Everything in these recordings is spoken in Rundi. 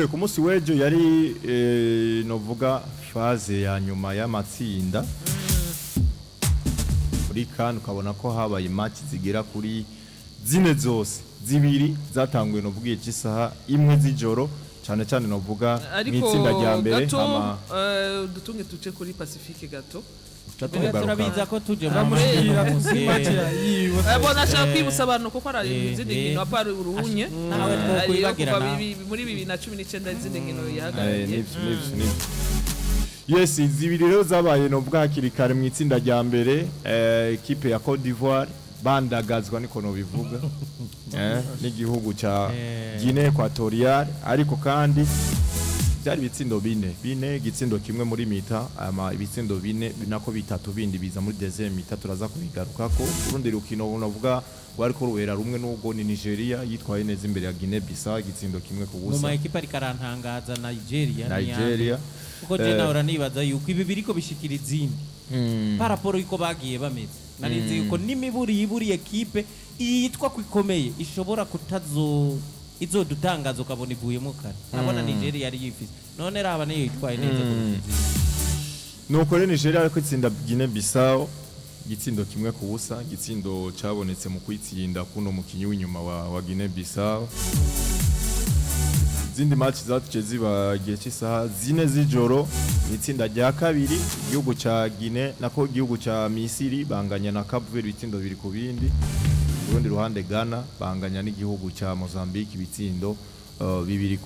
Rero ku munsi w'ejo yari novuga phase ya nyuma y'amatsinda muri CAN, ukabona ko habaye match zigera kuri zine, zose zibiri zatanguye novuga igihe cy'isaha 1 z'ijoro, cyane cyane novuga Ariko mw'itsinda rya mbere. Gato Hama dutunge tuce kuri Pacifique gato. Tuca tugaruka. Turabiza ko tuje mu Turamushikira munsi. match yiwe. Bona ashaka kwibutsa abantu kuko hari izindi nkino à part urunye Nawe twokwibagira kuva nawe. muri 2019 izindi nkino yahagarariye. Nivyo, yes. Zibiri rero zabaye novuga hakiri kare mu itsinda rya mbere, ekipe ya Cote d'Ivoire bandagazwa, niko nobivuga, n'igihugu ca Guinée Equatoriale. Ariko kandi byari ibitsindo bine bine, igitsindo kimwe muri mi-temps, ama ibitsindo bine nako bitatu bindi biza muri deuxième mi-temps, turaza kubigarukako. Urundi rukino unavuga rwariko rubera rumwe n'ubwo ni Nigeria yitwaye neza imbere ya Guinea Bissau, igitsindo kimwe ku Mu busa. ma ekipa ariko arantangaza, Nigeria ni iya Nigeria. mbere. Kuko je nahora nibaza yuko ibi biriko bishikira izindi par rapport yuko bagiye bameze, narinzi yuko n'imiburi iburi ekipe yitwa ko ikomeye ishobora kutazo izodutangaza, ukabona ivuyemo kare. Nabona Nigeria yari yifise, none raba niyo yitwaye neza kurusha izindi. Nuko rero Nigeria ariko itsinda Guinea Bissau igitsindo kimwe ku busa, igitsindo cabonetse mu kwitsinda kuno mukinyi w'inyuma wa Guinea Bissau. Izindi match zaciye ziba igihe cy'isaha 4 z'ijoro mu itsinda rya kabiri, igihugu ca Guinea nako igihugu ca Misiri banganya na Cape Verde ibitsindo 2-2. Ku rundi ruhande Ghana banganya n'igihugu ca Mozambique ibitsindo 2-2.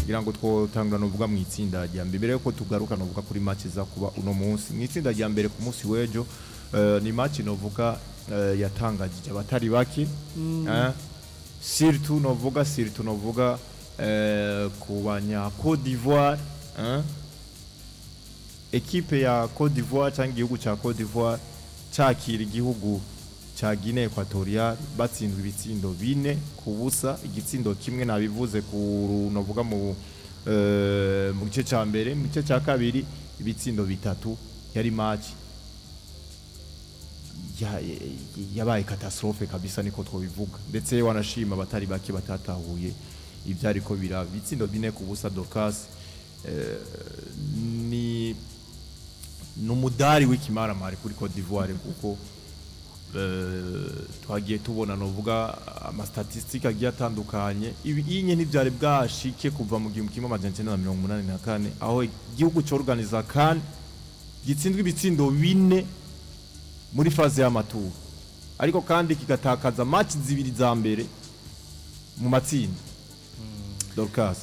Kugira ngo twotangura novuga mu itsinda rya mbere, mbere yuko tugaruka novuga kuri match za kuba uno munsi mu itsinda rya mbere ku munsi w'ejo, ni match novuga yatangajije abatari bake, surtout novuga ku banya Côte d'Ivoire, ekipe ya Côte d'Ivoire cyangwa igihugu cya Côte d'Ivoire cakira igihugu ca Guinea Equatoriale, batsindwa ibitsindo 4-0. Igitsindo kimwe nabivuze ku novuga mu gice ca mbere, mu gice ca kabiri ibitsindo bitatu. Yari match yabaye catastrophe kabisa, niko twobivuga. Ndetse wanashima abatari bake batatahuye ivyariko biraba. Ibitsindo 4-0, Dorcas, ni numudari w'ikimaramare kuri Cote d'Ivoire, kuko twagiye tubona novuga ama statistiques agiye atandukanye. Ibi inye ntivyari bwashike kuva mu 1984, aho igihugu c'organiza CAN gitsindwa ibitsindo bine muri phase y'amatora, ariko kandi kigatakaza match zibiri za mbere mu matsinda, Dorcas.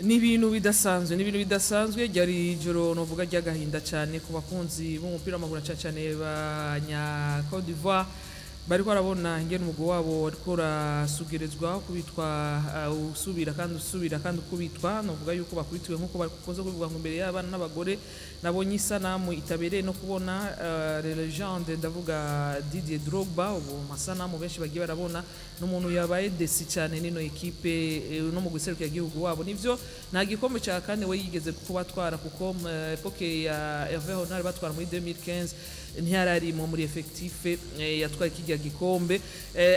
Ni ibintu bidasanzwe, ni ibintu bidasanzwe. Ryari ijoro novuga ry'agahinda cyane ku bakunzi b'umupira w'amaguru, cyane cyane banya Cote d'Ivoire bariko barabona ingene umugwi wabo wariko urasugerezwa, kubitwa, usubira kandi usubira kandi ukubitwa. Novuga yuko bakubitiwe nk'uko bakunze kubivuga ngo imbere y'abana n'abagore. Nabonye isanamu itabereye no kubona, légende, ndavuga Didier Drogba. Ubu masanamu benshi bagiye barabona n'umuntu yabaye déçu cyane nino ekipe no mu guserukira igihugu wabo. Nivyo, nta gikombe cya kane we yigeze kubatwara, kuko époque ya Hervé Renard batwara muri 2015 ntiyararimo muri effectif yatwaye kijya gikombe.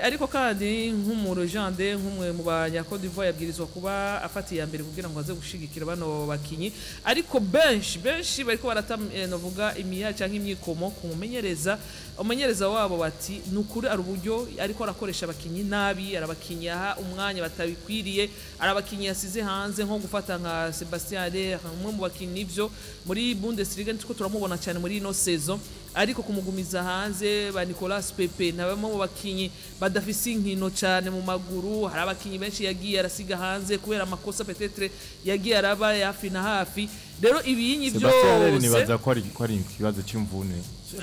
Ariko kandi nk'umu légende, nk'umwe mu banya Cote d'Ivoire, yabwirizwa kuba afata iya mbere kugira ngo aze gushigikira bano bakinyi. Ariko benshi benshi bariko barata novuga imiya cyangwa imyikomo ku mumenyereza, umumenyereza wabo, bati ni ukuri ari uburyo ariko arakoresha abakinyi nabi, arabakinyi aha umwanya batabikwiriye, arabakinyi yasize hanze, nko gufata nka Sebastien Haller, umwe mu bakinyi ivyo muri Bundesliga nitwo turamubona cyane muri ino saison, ariko kumugumiza hanze ba Nicolas Pepe na bamwe mu bakinyi badafise inkino cyane mu maguru. Hari abakinyi benshi yagiye arasiga hanze kubera amakosa peut-être yagiye araba hafi na hafi. Rero ibiyinyi Sebastien Haller byose nibaza ko ari ikibazo c'imvune,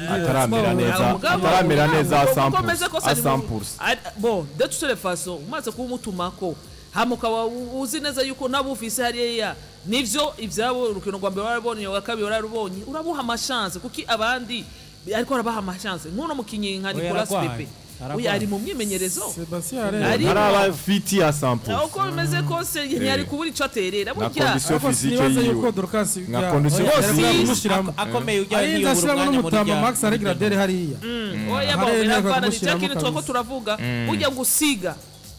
ataramera neza, ataramera neza Uko meze kose a 100%. Bon, de toutes les façons, umaze kuba umutumako hama ukaba uzi neza yuko nabo ufise hariya, nivyo ivyabo urukino rwa mbere warabonye, rwa kabiri wararubonye, urabuha ama chance. Kuki abandi ariko arabaha ama chance nk'uno mukinyi nka Oya, Nicolas aragwaye. Pepe? Aragwaye. Oya, ari mu myimenyerezo. Sebastien Haller Ari- Ntaraba fit ya 100%. Uko bimeze kose ntiyari kubura ico aterera Na burya. condition Ariko physique sinibaza yiwe. yuko Dorcas Nka condition physique. kumushyiramo Akomeye ujya arinze ntiyobora ashyiramo umwanya muri n'umutama rya Max Aregradere hariya. Oya, bo Hariya biravana ni cya kumushyiramo kintu twako kabisa. turavuga, burya gusiga.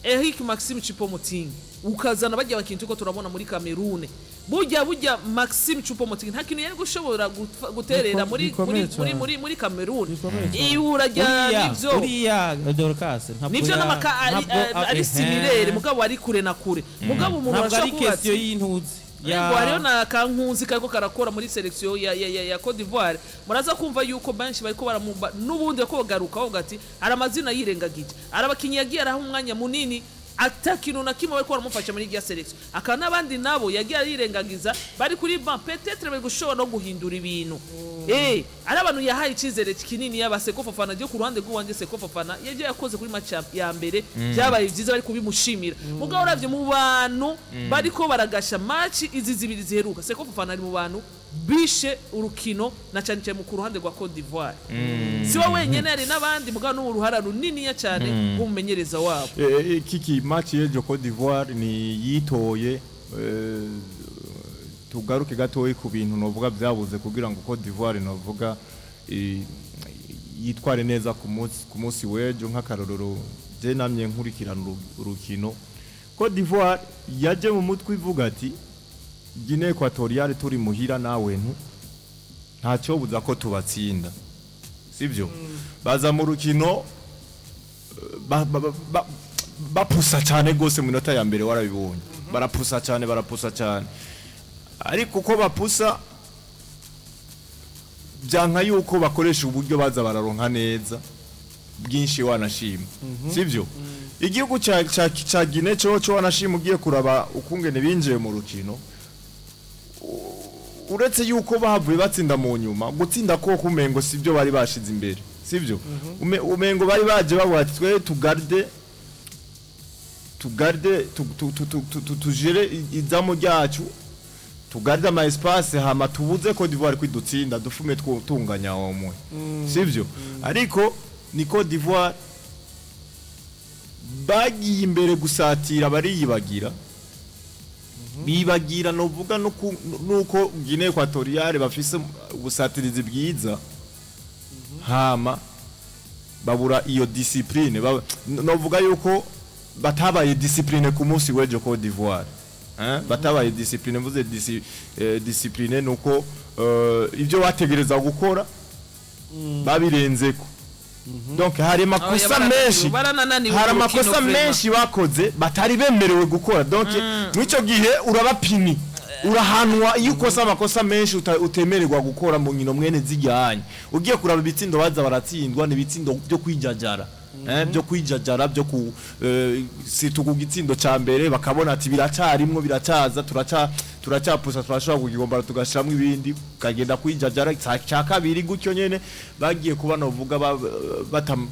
Eric Maxime Choupo-Moting, ukazana bajya bakintu ko turabona muri Cameroon, burya Maxime Choupo-Moting nta kintu yari gushobora guterera Bikomeye muri cyane. muri Cameroon. Bikomeye cyane. Ihura rya Uriya nivyo uriya Dorcas ntabwo nivyo n'amaka ari ntabwo ari similaire, mugabo ari kure na kure, mugabo umuntu ntabwo arashobora ari kuvuga question ati y'intuzi. Yego, hariho na kankunzi kariko karakora muri selection ya Cote d'Ivoire. Muraza kumva yuko benshi bariko baramumba n'ubundi bariko bagaruka bavuga ati hari amazina yirengagije, hari abakinyi yagiye araha umwanya munini ata kintu na kimwe bariko baramufasha muri irya selection, akaba n'abandi nabo yagiye arirengagiza bari kuri banc, peut-être bari gushobora no guhindura ibintu. Ari abantu yahaye icizere kinini, yaba Seko Fofana. Ryo ku ruhande rw'uwanjye, Seko Fofana yabyo yakoze kuri match ya mbere byabaye byiza, bari kubimushimira. Mugabo uravye mu bantu bariko baragasha match izi zibiri ziheruka, Seko Fofana ari mu bantu bishe urukino, na cyane cyane ku ruhande rwa Cote d'Ivoire. Si we wenyene, hari n'abandi, mugabo n'ubu uruhara runiniya cyane rw'umumenyereza wabo. Kiki, match y'ejo Cote d'Ivoire ni yitoye. Tugaruke gatoyi ku bintu novuga byabuze kugira ngo Cote d'Ivoire novuga yitware neza ku munsi w'ejo. Nk'akarorero, je namye nkurikirana urukino, Cote d'Ivoire yaje mu mutwe ivuga ati Guinée Equatoriale turi muhira nawe ntu ntacyo buza ko tubatsinda, sibyo? Baza mu rukino bapusa cyane gose mu minota ya mbere, warabibonye, barapusa cyane, barapusa cyane, ariko uko bapusa byanka yuko bakoresha uburyo baza bararonka neza bwinshi, wanashima, sibyo? Igihugu ca Guinea cyo wanashima, ugiye kuraba ukungene binjiye mu rukino, uretse yuko bahavuye batsinda mu nyuma, gutsinda ko kumengo sibyo bari bashize imbere, sibyo? Umengo bari baje bavuga ati twe tugarde tujere izamu ryacu, tugarde ama espace, hama tubuze Cote d'Ivoire kwidutsinda, dufume twutunganya omwe, sivyo? Ariko ni Cote d'Ivoire bagiye imbere gusatira, bariyibagira, bibagira novuga nuko Guinée Equatoriale bafise ubusatirizi bwiza, hama babura iyo discipline. Novuga yuko batabaye discipline ku munsi w'ejo Cote d'Ivoire. Hein? Batabaye discipline. Mvuze discipline nuko ibyo bategereza gukora babirenzeko. Donc hari amakosa menshi, baranananiwe hari mu rukino amakosa vraiment. menshi bakoze batari bemerewe gukora. Donc mw'ico gihe urabapini, urahanwa iyo ukosa amakosa menshi utemererwa gukora mu nkino mwene zijyanye. Ugiye kuraba ibitsindo baza baratsindwa, ni ibitsindo byo kwijajara, byo kwijajara, byo ku situ ku gitsindo ca mbere bakabona ati biracarimwo, biracaza, turacyapusa, turashobora kugigombara tugashiramwo ibindi, kagenda kwijajara. Ca kabiri gutyo nyene bagiye kuba novuga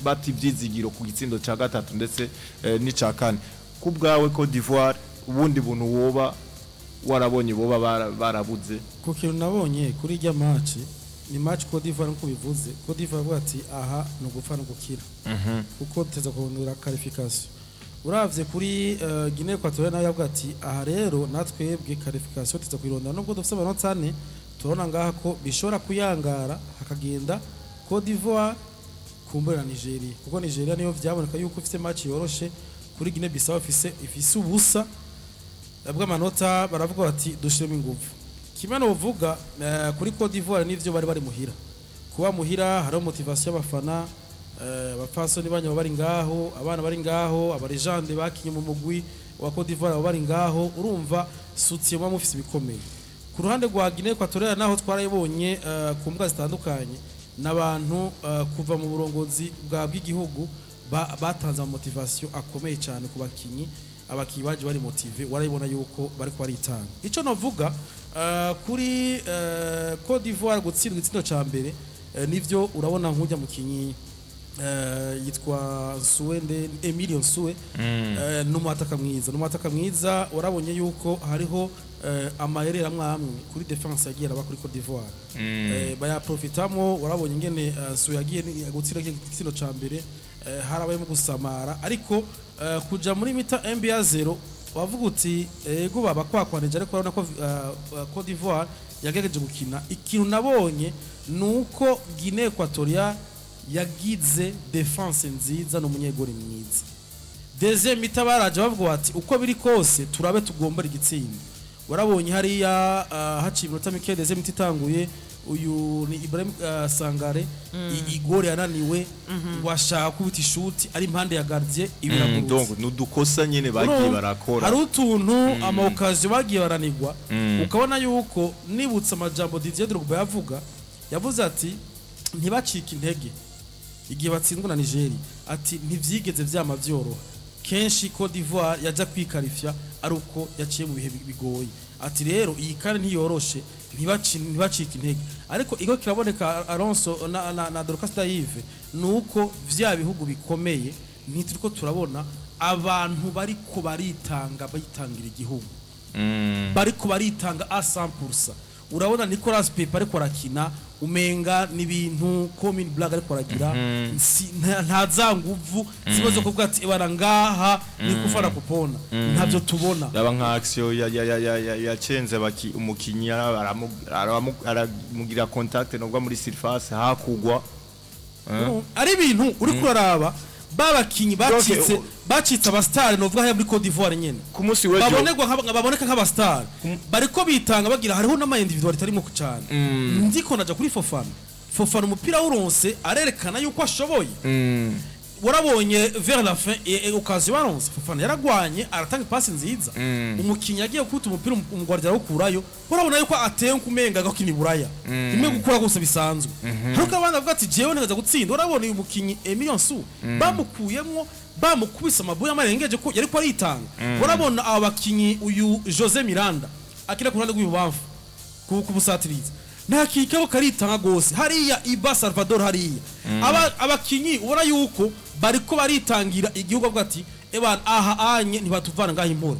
bata ivyizigiro ku gitsindo ca gatatu ndetse n'ica kane. Ku bwawe, Cote d'Ivoire, ubundi buntu woba warabonye boba barabuze? Ku kintu nabonye kuri irya match, ni match Cote d'Ivoire, nkuko bivuze, Cote d'Ivoire avuga ati aha ni ugupfa no gukira, kuko tuteza kurondera qualification. Uravye kuri Guinée Equatoriale, nayo yavuga ati aha rero natwebwe qualification tuza kuyirondera, nubwo dufise amanota ane, turabona ngaha ko bishobora kuyangara hakagenda Cote d'Ivoire kumbura na Nigeria, kuko Nigeria niyo vyaboneka yuko ifise match yoroshe kuri Guinea Bissau, ifise ubusa bw'amanota. Baravuga bati dushiremo ingufu. Kimwe novuga kuri Cote d'Ivoire, nivyo bari muhira. Kuba muhira hariho motivation y'abafana, abapfasoni banyu bari ngaho, abana bari ngaho, aba légendes bakinye mu mugwi wa Cote d'Ivoire baba bari ngaho, urumva soutien muba mufise ibikomeye. Ku ruhande rwa Guinea Equatoriale naho twarayibonye ku mbuga zitandukanye n'abantu kuva mu burongozi bwa bw'igihugu batanze ama motivation akomeye cyane ku bakinyi. Abakinyi baje bari motivés, warabibona yuko bariko baritanga. Ico novuga kuri Cote d'Ivoire, gutsindwa igitsindo ca mbere, nivyo urabona nk'ujya mukinyi yitwa Suwende Emilio Nsue, ni umwataka mwiza, ni umwataka mwiza. Warabonye yuko hariho amayeri amwe amwe kuri défense yagiye araba kuri Cote d'Ivoire, bayaprofitamo. Warabonye ingene Nsue yagiye gutsinda igitsindo ca mbere, harabayemo gusamara, ariko kuja muri mi-temps NBA 0 wavuga uti ego baba kwakwanije, ariko urabona ko Cote d'Ivoire yagerageje gukina. Ikintu nabonye nuko Guinea Equatoriale yagize défense nziza n'umunyegori mwiza. Deuxième mi-temps baraje bavuga bati uko biri kose turabe tugombora igitsinda. Warabonye hariya haciye iminota mike deuxième mi-temps itanguye, uyu ni Ibrahim Sangare, igore yananiwe ngo ashaka kubita ishuti ari impande ya gardien, ibiragurutse. Donc nudukosa nyene bagiye Urumva, barakora. Hari utuntu ama occasion bagiye baranigwa, ukabona yuko nibutse amajambo Didier Drogba yavuga, yavuze ati ntibacike intege igihe batsindwa na Nigeria, ati ntivyigeze vyama vyoroha, kenshi Cote d'Ivoire yaja kwikarifya ari uko yaciye mu bihe bigoye, ati rero iyi kandi ntiyoroshe, ntibacike intege. Ariko iko kiraboneka, Alonso na Dorcas Daive, nuko vya bihugu bikomeye ntituriko turabona abantu bariko baritanga, bayitangira igihugu, bariko baritanga a 100%. Urabona Nicolas Pepe ariko arakina umenga n'ibintu Comin Black ariko aragira, nta za nguvu ziba zo kuvuga ati ibara ngaha ni kufana kupona, ntabyo tubona. Yaba nka action ya ya ya ya ya yacenze baki umukinyi aramugira contact nubwo muri surface hakugwa. Ari ibintu uri kuraraba babakinyi bacitse bacitse abasitari novuga hariya muri Cote d'Ivoire nyene ku munsi w'ejo babonerwa baboneka nk'abasitari bariko bitanga bagira, hariho n'ama individuality arimo cyane. Ndiko naja kuri Fofana. Fofana umupira wuronse arerekana yuko ashoboye. Warabonye vers la fin occasion baronse, Fofana yaragwanye aratanga pasi nziza, umukinyi yagiye gukubita umupira umugwardi arawukurayo. Urabona yuko ateye nkumenga gakina iburaya imwe gukora gusa bisanzwe, ariko abandi bavuga ati jewe ntegereza gutsinda. Urabona uyu mukinyi Emilion Su bamukuyemwo bamukubise amabuye amarengeje ko yariko aritanga. Urabona aba bakinyi, uyu Jose Miranda akina ku ruhande rw'ibubamfu ku busatirizi, nta kikabo karitanga gose hariya Iba Salvador hariya. Abakinyi ubona yuko bariko baritangira igihugu, avuga ati ebana aha anye ntibatuvana ngaha imporo.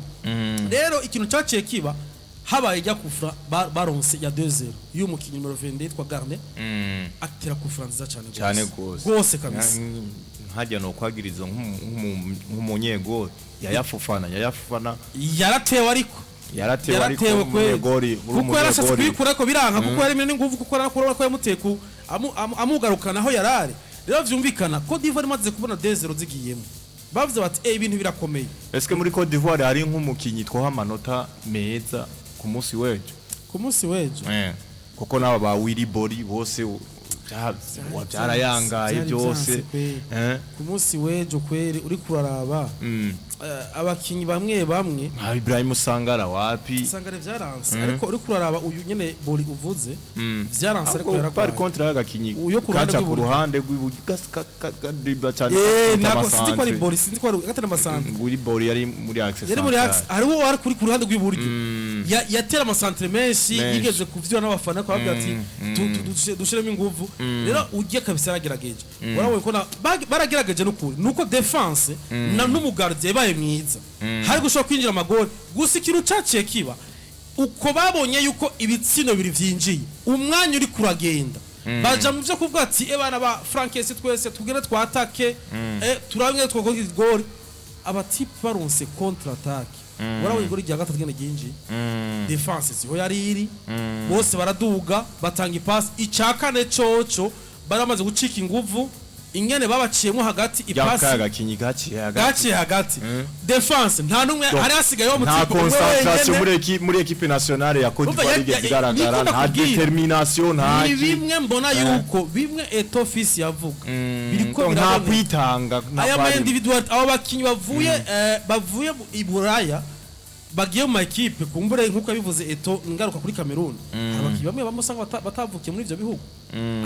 Rero ikintu caciye kiba habaye ijya kufra baronse ya 2-0 y'uyu mukinyi numero 22 yitwa Garnet, atera kufra nziza cyane. Cyane gose. Gose kabisa. Nkajya no kwagiriza nk'umunyegori yayafufana yayafufana. Yaratewe ariko. Yaratewe ariko. Yaratewe kweli. Umunyegori uri Kuko yarashatse umunyegori. kuyikura ariko biranka, kuko yaremye n'inguvu, kuko arakora ko yamuteye ku amugarukana aho yarari. Rero vyumvikana Cote d'Ivoire imaze kubona 2-0 zigiyemo bavuze bati eh ibintu birakomeye. Eske muri Cote d'Ivoire hari nk'umukinyi twoha amanota meza ku munsi w'ejo? Ku munsi w'ejo? Kuko n'aba ba Willy Bori bose byarayangaye Vyari byose. vyanse kweli. Ku munsi w'ejo kweri uri kuraraba abakinyi bamwe bamwe Nka Ibrahim Sangara wapi. Sangare vyaranse, ariko uri kuraraba uyu nyene Bori uvuze vyaranse ariko Ariko par yaragwaye. contre agakinyi Uyo ku ruhande kaca ku rw'iburyo. ruhande rw'iburyo kadribla cyane. Nako sinzi ko ari Bori, sinzi ko ari gatana amasantre. Willy Bori yari muri axe Yari muri centrale. axe, hariho uwari kuri ku ruhande rw'iburyo. Yatera amasantere menshi. Menshi. Yigeze kuvyura n'abafana ko bavuga ati dushiremo inguvu. Rero ugiye kabisa yaragerageje, urabonye ko baragerageje n'ukuri nuko defense na n'umugardien yabaye mwiza, hari gushobora kwinjira amagori. Gusa ikintu caciye kiba uko babonye yuko ibitsindo bibiri vyinjiye, umwanya uri kuragenda baja mu vyo kuvuga ati e bana ba Frankesi twese tugende twatake, turabwe twakora igori. Abatipe baronse contre attaque, warabonye igori rya gatatu gene ryinjiye, defense siho yari iri, bose baraduga batanga ipasi. Icakane coco baramaze gucika inguvu ingene babaciyemo hagati Ya ipasi gakinyi gaciye hagati. Gaciye hagati, defense nta numwe Donc, hari hasigaye wa nta mutipe umwe concentration wenyene. muri equipe nationale ya Cote Urumva d'Ivoire igeze igaragara, niko nta ndakubwira. determination, nta Ni ki. bimwe mbona yuko bimwe Etofisi yavuga biriko Donc, nta biraboneka. kwitanga nta Aya ma kwari- individual abo bakinyi bavuye i Buraya bagiye mu makipe kumbure nkuko yabivuze Eto, ngaruka kuri Cameroon, hari abakinyi bamwe bamwe usanga batavukiye muri ivyo bihugu,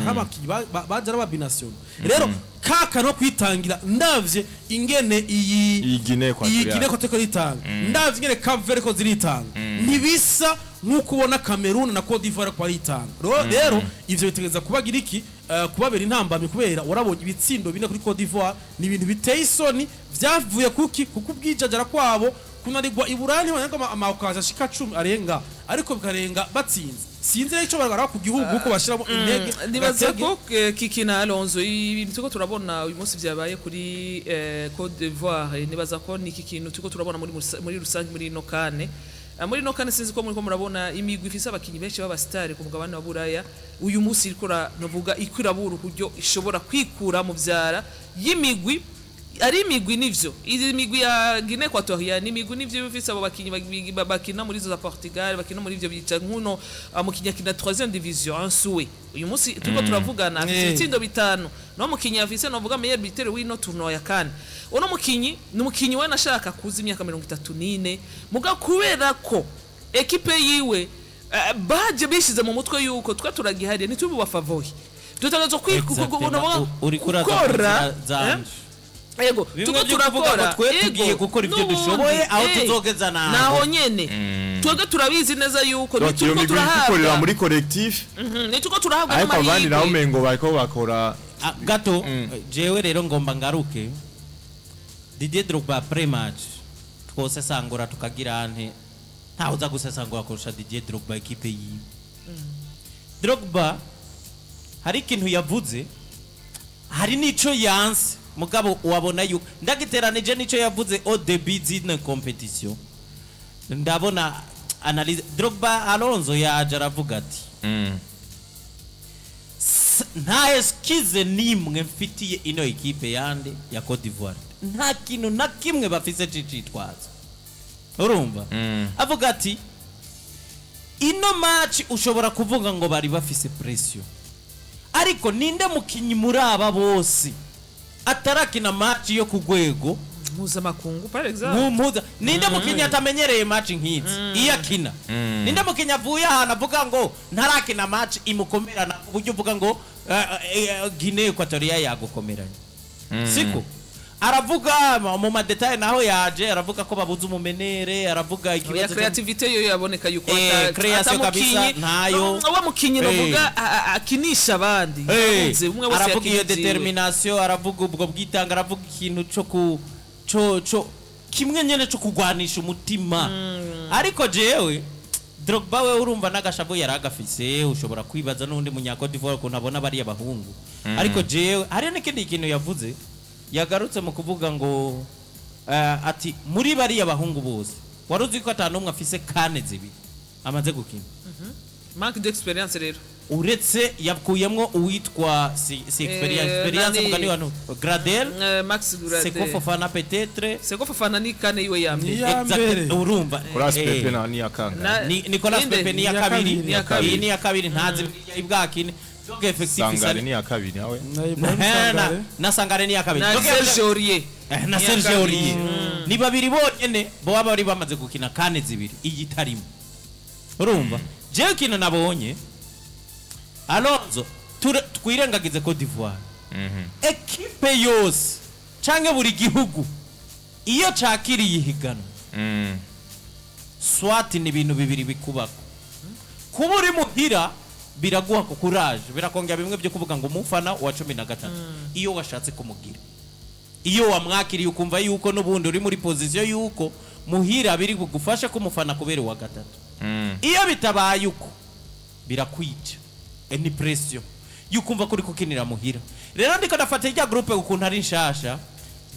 hari abakinyi baje ari ababination. Rero kaka no kwitangira ndavye ingene iyi Iyi Guinea iyi Equatoriale. Guinea Equatoriale itanga, ndavye ingene Cape Verde ko ziritanga, ntibisa nk'uko ubona Cameroon na Cote d'Ivoire ko aritanga. Rero ivyo bitegereza kubagira iki, kubabera intambamyi, kubera warabonye ibitsindo bine kuri Cote d'Ivoire ni ibintu biteye isoni. Vyavuye kuki? Kuko ubwijajara kwabo kunanirwa iburaya ntibananirwa amakazi ashika 10 arenga ariko bikarenga batsinze. Sinzi rero ico barabara ku gihugu ko bashiramo intege Nibaza gatege. ko Kiki na Alonso, ibintu turiko turabona uyu munsi vyabaye kuri Cote d'Ivoire, nibaza ko ni iki kintu turiko turabona muri rusange muri ino kane. Muri ino kane sinzi ko muriko murabona imigwi ifise abakinyi benshi b'abasitari ku mugabane wa Buraya uyu munsi iriko novuga ikwirabura uburyo ishobora kwikura mu vyara y'imigwi. Ari imigwi nivyo, iyi migwi ya Guinea Equatorial ni imigwi nivyo bifise abo bakinyi bakina muri zo za Portugal, bakina muri ivyo bica nkuno mukinyi akina 3e division Ansue. Uyu munsi turiko turavugana afise ibitsindo 5, no mukinyi afise novuga meilleur buteur w'ino tournoi ya CAN. Uno mukinyi ni umukinyi we nashaka kuza imyaka 34, muga kubera ko ekipe yiwe baje bishize mu mutwe yuko twe turagihariye ntitubibafavoye, dutegerezwa Exactement. Uriko uraza mu gukora nzira zanje. Ego, Bimwe tuko byo kuvuga ngo turakora. twe tugiye gukora ibyo N'ubundi, dushoboye, aho tuzogeza naho. Naho nyene twebwe turabizi neza yuko Donc iyo nituko migwi ikorera turahabwa muri collectif, nituko turahabwa ariko abandi naho n'amahirwe. umengo bariko bakora. Ah, gato jewe rero ngomba ngaruke Didier Drogba pre-match. Twosesangura tukagira nte, ntawe uza gusesangura kurusha Didier Drogba ekipe yiwe. Drogba hari ikintu yavuze, hari n'ico yanse, mugabo wabona yuko ndagiteranije n'ico yavuze au début d'une compétition. Ndabona analyse Drogba, Alonso yaje aravuga ati: "Nta excuse nimwe mfitiye ino ekipe yande ya Cote d'Ivoire, nta kintu na kimwe bafise c'icitwazo." Urumva avuga ati ino match ushobora kuvuga ngo bari bafise pression, ariko ninde mukinyi muri aba bose atarakina match yo ku rwego mpuzamakungu, par exemple? Mpuza ninde mukinyi atamenyereye match nk'izi iyo akina? Ninde mukinyi avuye ahantu avuga ngo ntarakina match imukomerana ku buryo uvuga ngo Guinea Equatorial yagukomeranye? Siko aravuga mu ma détails, naho yaje aravuga ko babuze umumenere, aravuga Ya ikibazo créativité yo yaboneka yuko Création kabisa, ntayo. Wa mukinyi novuga akinisha abandi yabuze, umwe wese Aravuga iyo yakina ivyiwe. détermination, aravuga ubwo bwitanga, aravuga ikintu cyo ku cyo cyo kimwe nyene cyo kugwanisha umutima. Ariko jewe Drogba we urumva n'agashavu yari agafise, ushobora kwibaza n'undi munya Cote d'Ivoire ukuntu abona bariya bahungu. Ariko jewe hari n'ikindi kintu yavuze, yagarutse mu kuvuga ngo ati muri bariya bahungu bose wari uzi ko ata n'umwe afise CAN 2 amaze gukina. Manque d'expérience rero. Uretse yakuyemwo uwitwa si experience, experience mugani wa Gradel. Max Gradel. Seko Fofana peut-être. Seko Fofana ni CAN yiwe ya mbere. Ni iya mbere. Urumva Nicolas Pepe na ni akanga. Nicolas Inde? Pepe ni iya Ni iya kabiri. kabiri. Ni iya kabiri. Iyi ni iya kabiri, ntazi ibwakine. Donc effectif Sangare ni iya kabiri nawe. Na Ibrahim Sangare. Na Sangare ni iya kabiri. Na Donc, Serge Aurier. Na Ni iya Serge kabiri. Aurier. Ni babiri bonyene boba bari bamaze gukina CAN 2, iyi itarimo. Urumva jewe ikintu nabonye, Alonso, twirengagize Cote d'Ivoire, ekipe yose canke buri gihugu iyo cakiriye ihiganwa, swat ni ibintu bibiri bikubako. Kuba uri muhira biraguha ku courage, birakongera bimwe byo kuvuga ngo umufana wa 13 iyo washatse kumugira, iyo wamwakiriye ukumva yuko n'ubundi uri muri position yuko muhira biri bugufashe kumufana kubera uwa gatatu. Iyo bitabaye uko birakwica. Ni pression yukumva ko uri kukinira muhira. Rero ndiko ndafata irya groupe ukuntu ari nshasha,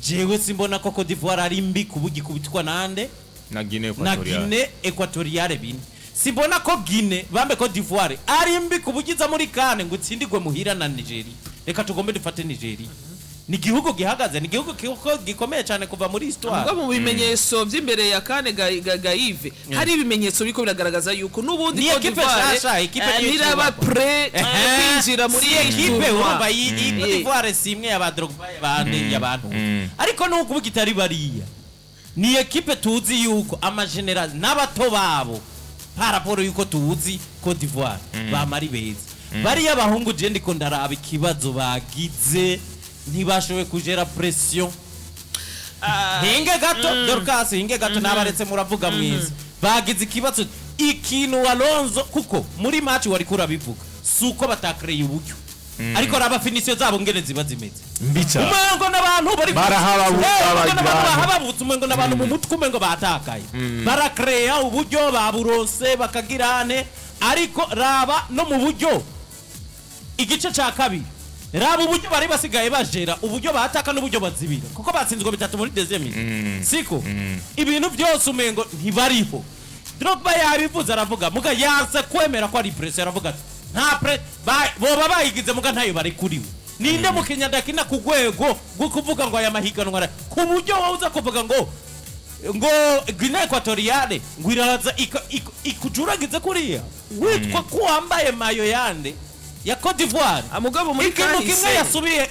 jewe simbona ko Cote d'Ivoire ari mbi kubugi kubitwa nande? Na Guinea Na Equatorial. Guinea Equatoriale bine. Simbona ko Guinea bambe Cote d'Ivoire ari mbi kubugiza muri CAN ngo utsindigwe muhira na Nigeria. Reka tugombe dufate Nigeria, ni igihugu gihagaze, ni igihugu gikomeye cyane kuva muri histoire. Ubwo mu bimenyetso by'imbere ya CAN ga Yves, hari ibimenyetso biriko biragaragaza yuko n'ubundi Ni Cote ekipe d'Ivoire, nshasha, ekipe niyo ntiraba ikubakwa. prêt kwinjira muri Si iyi ekipe tournoi. urumva iyi Cote d'Ivoire si imwe y'aba Drogba, y'abandi, y'abantu, ariko nuko ubu itari bariya ni ekipe tuzi yuko amageneral n'abato babo par rapport yuko tuzi Cote d'Ivoire bamari beza. Bariya bahungu je ndiko ndaraba ikibazo bagize, ntibashoboye kujera pression. Hinge gato Dorcas, hinge gato, nabaretse muravuga mwiza. Bagize ikibazo ikintu Alonso, kuko muri match wari kurabivuga si uko batakreye uburyo, ariko raba finition zabo ngene ziba zimeze. Mbi cyane. Umengo n'abantu bari Barahababutse, umengo n'abantu abagira. bahababutse, umengo n'abantu mu mutwe umengo batakaye. Barakreya uburyo baburose bakagirane, ariko raba no mu buryo igice ca kabiri, raba uburyo bari basigaye bajera, uburyo bataka n'uburyo bazibira, kuko batsinzwe 3 muri deuxième mi-temps. Siko ibintu byose umengo ntibariho. Drogba yabivuze, aravuga muga yanse kwemera ko ari pressure, aravuga ati nta pre boba bayigize muga ntayo bari kuriwe. Ninde mukinnyi adakina ku rwego rwo kuvuga ngo aya mahiganwa ku buryo wowe uza kuvuga ngo Guinea Equatoriale ngo iraza ikujuragize kuriya witwa ko wambaye mayo yande ya Cote d'Ivoire? Mugabo muri Ikintu kahise kimwe yasubiye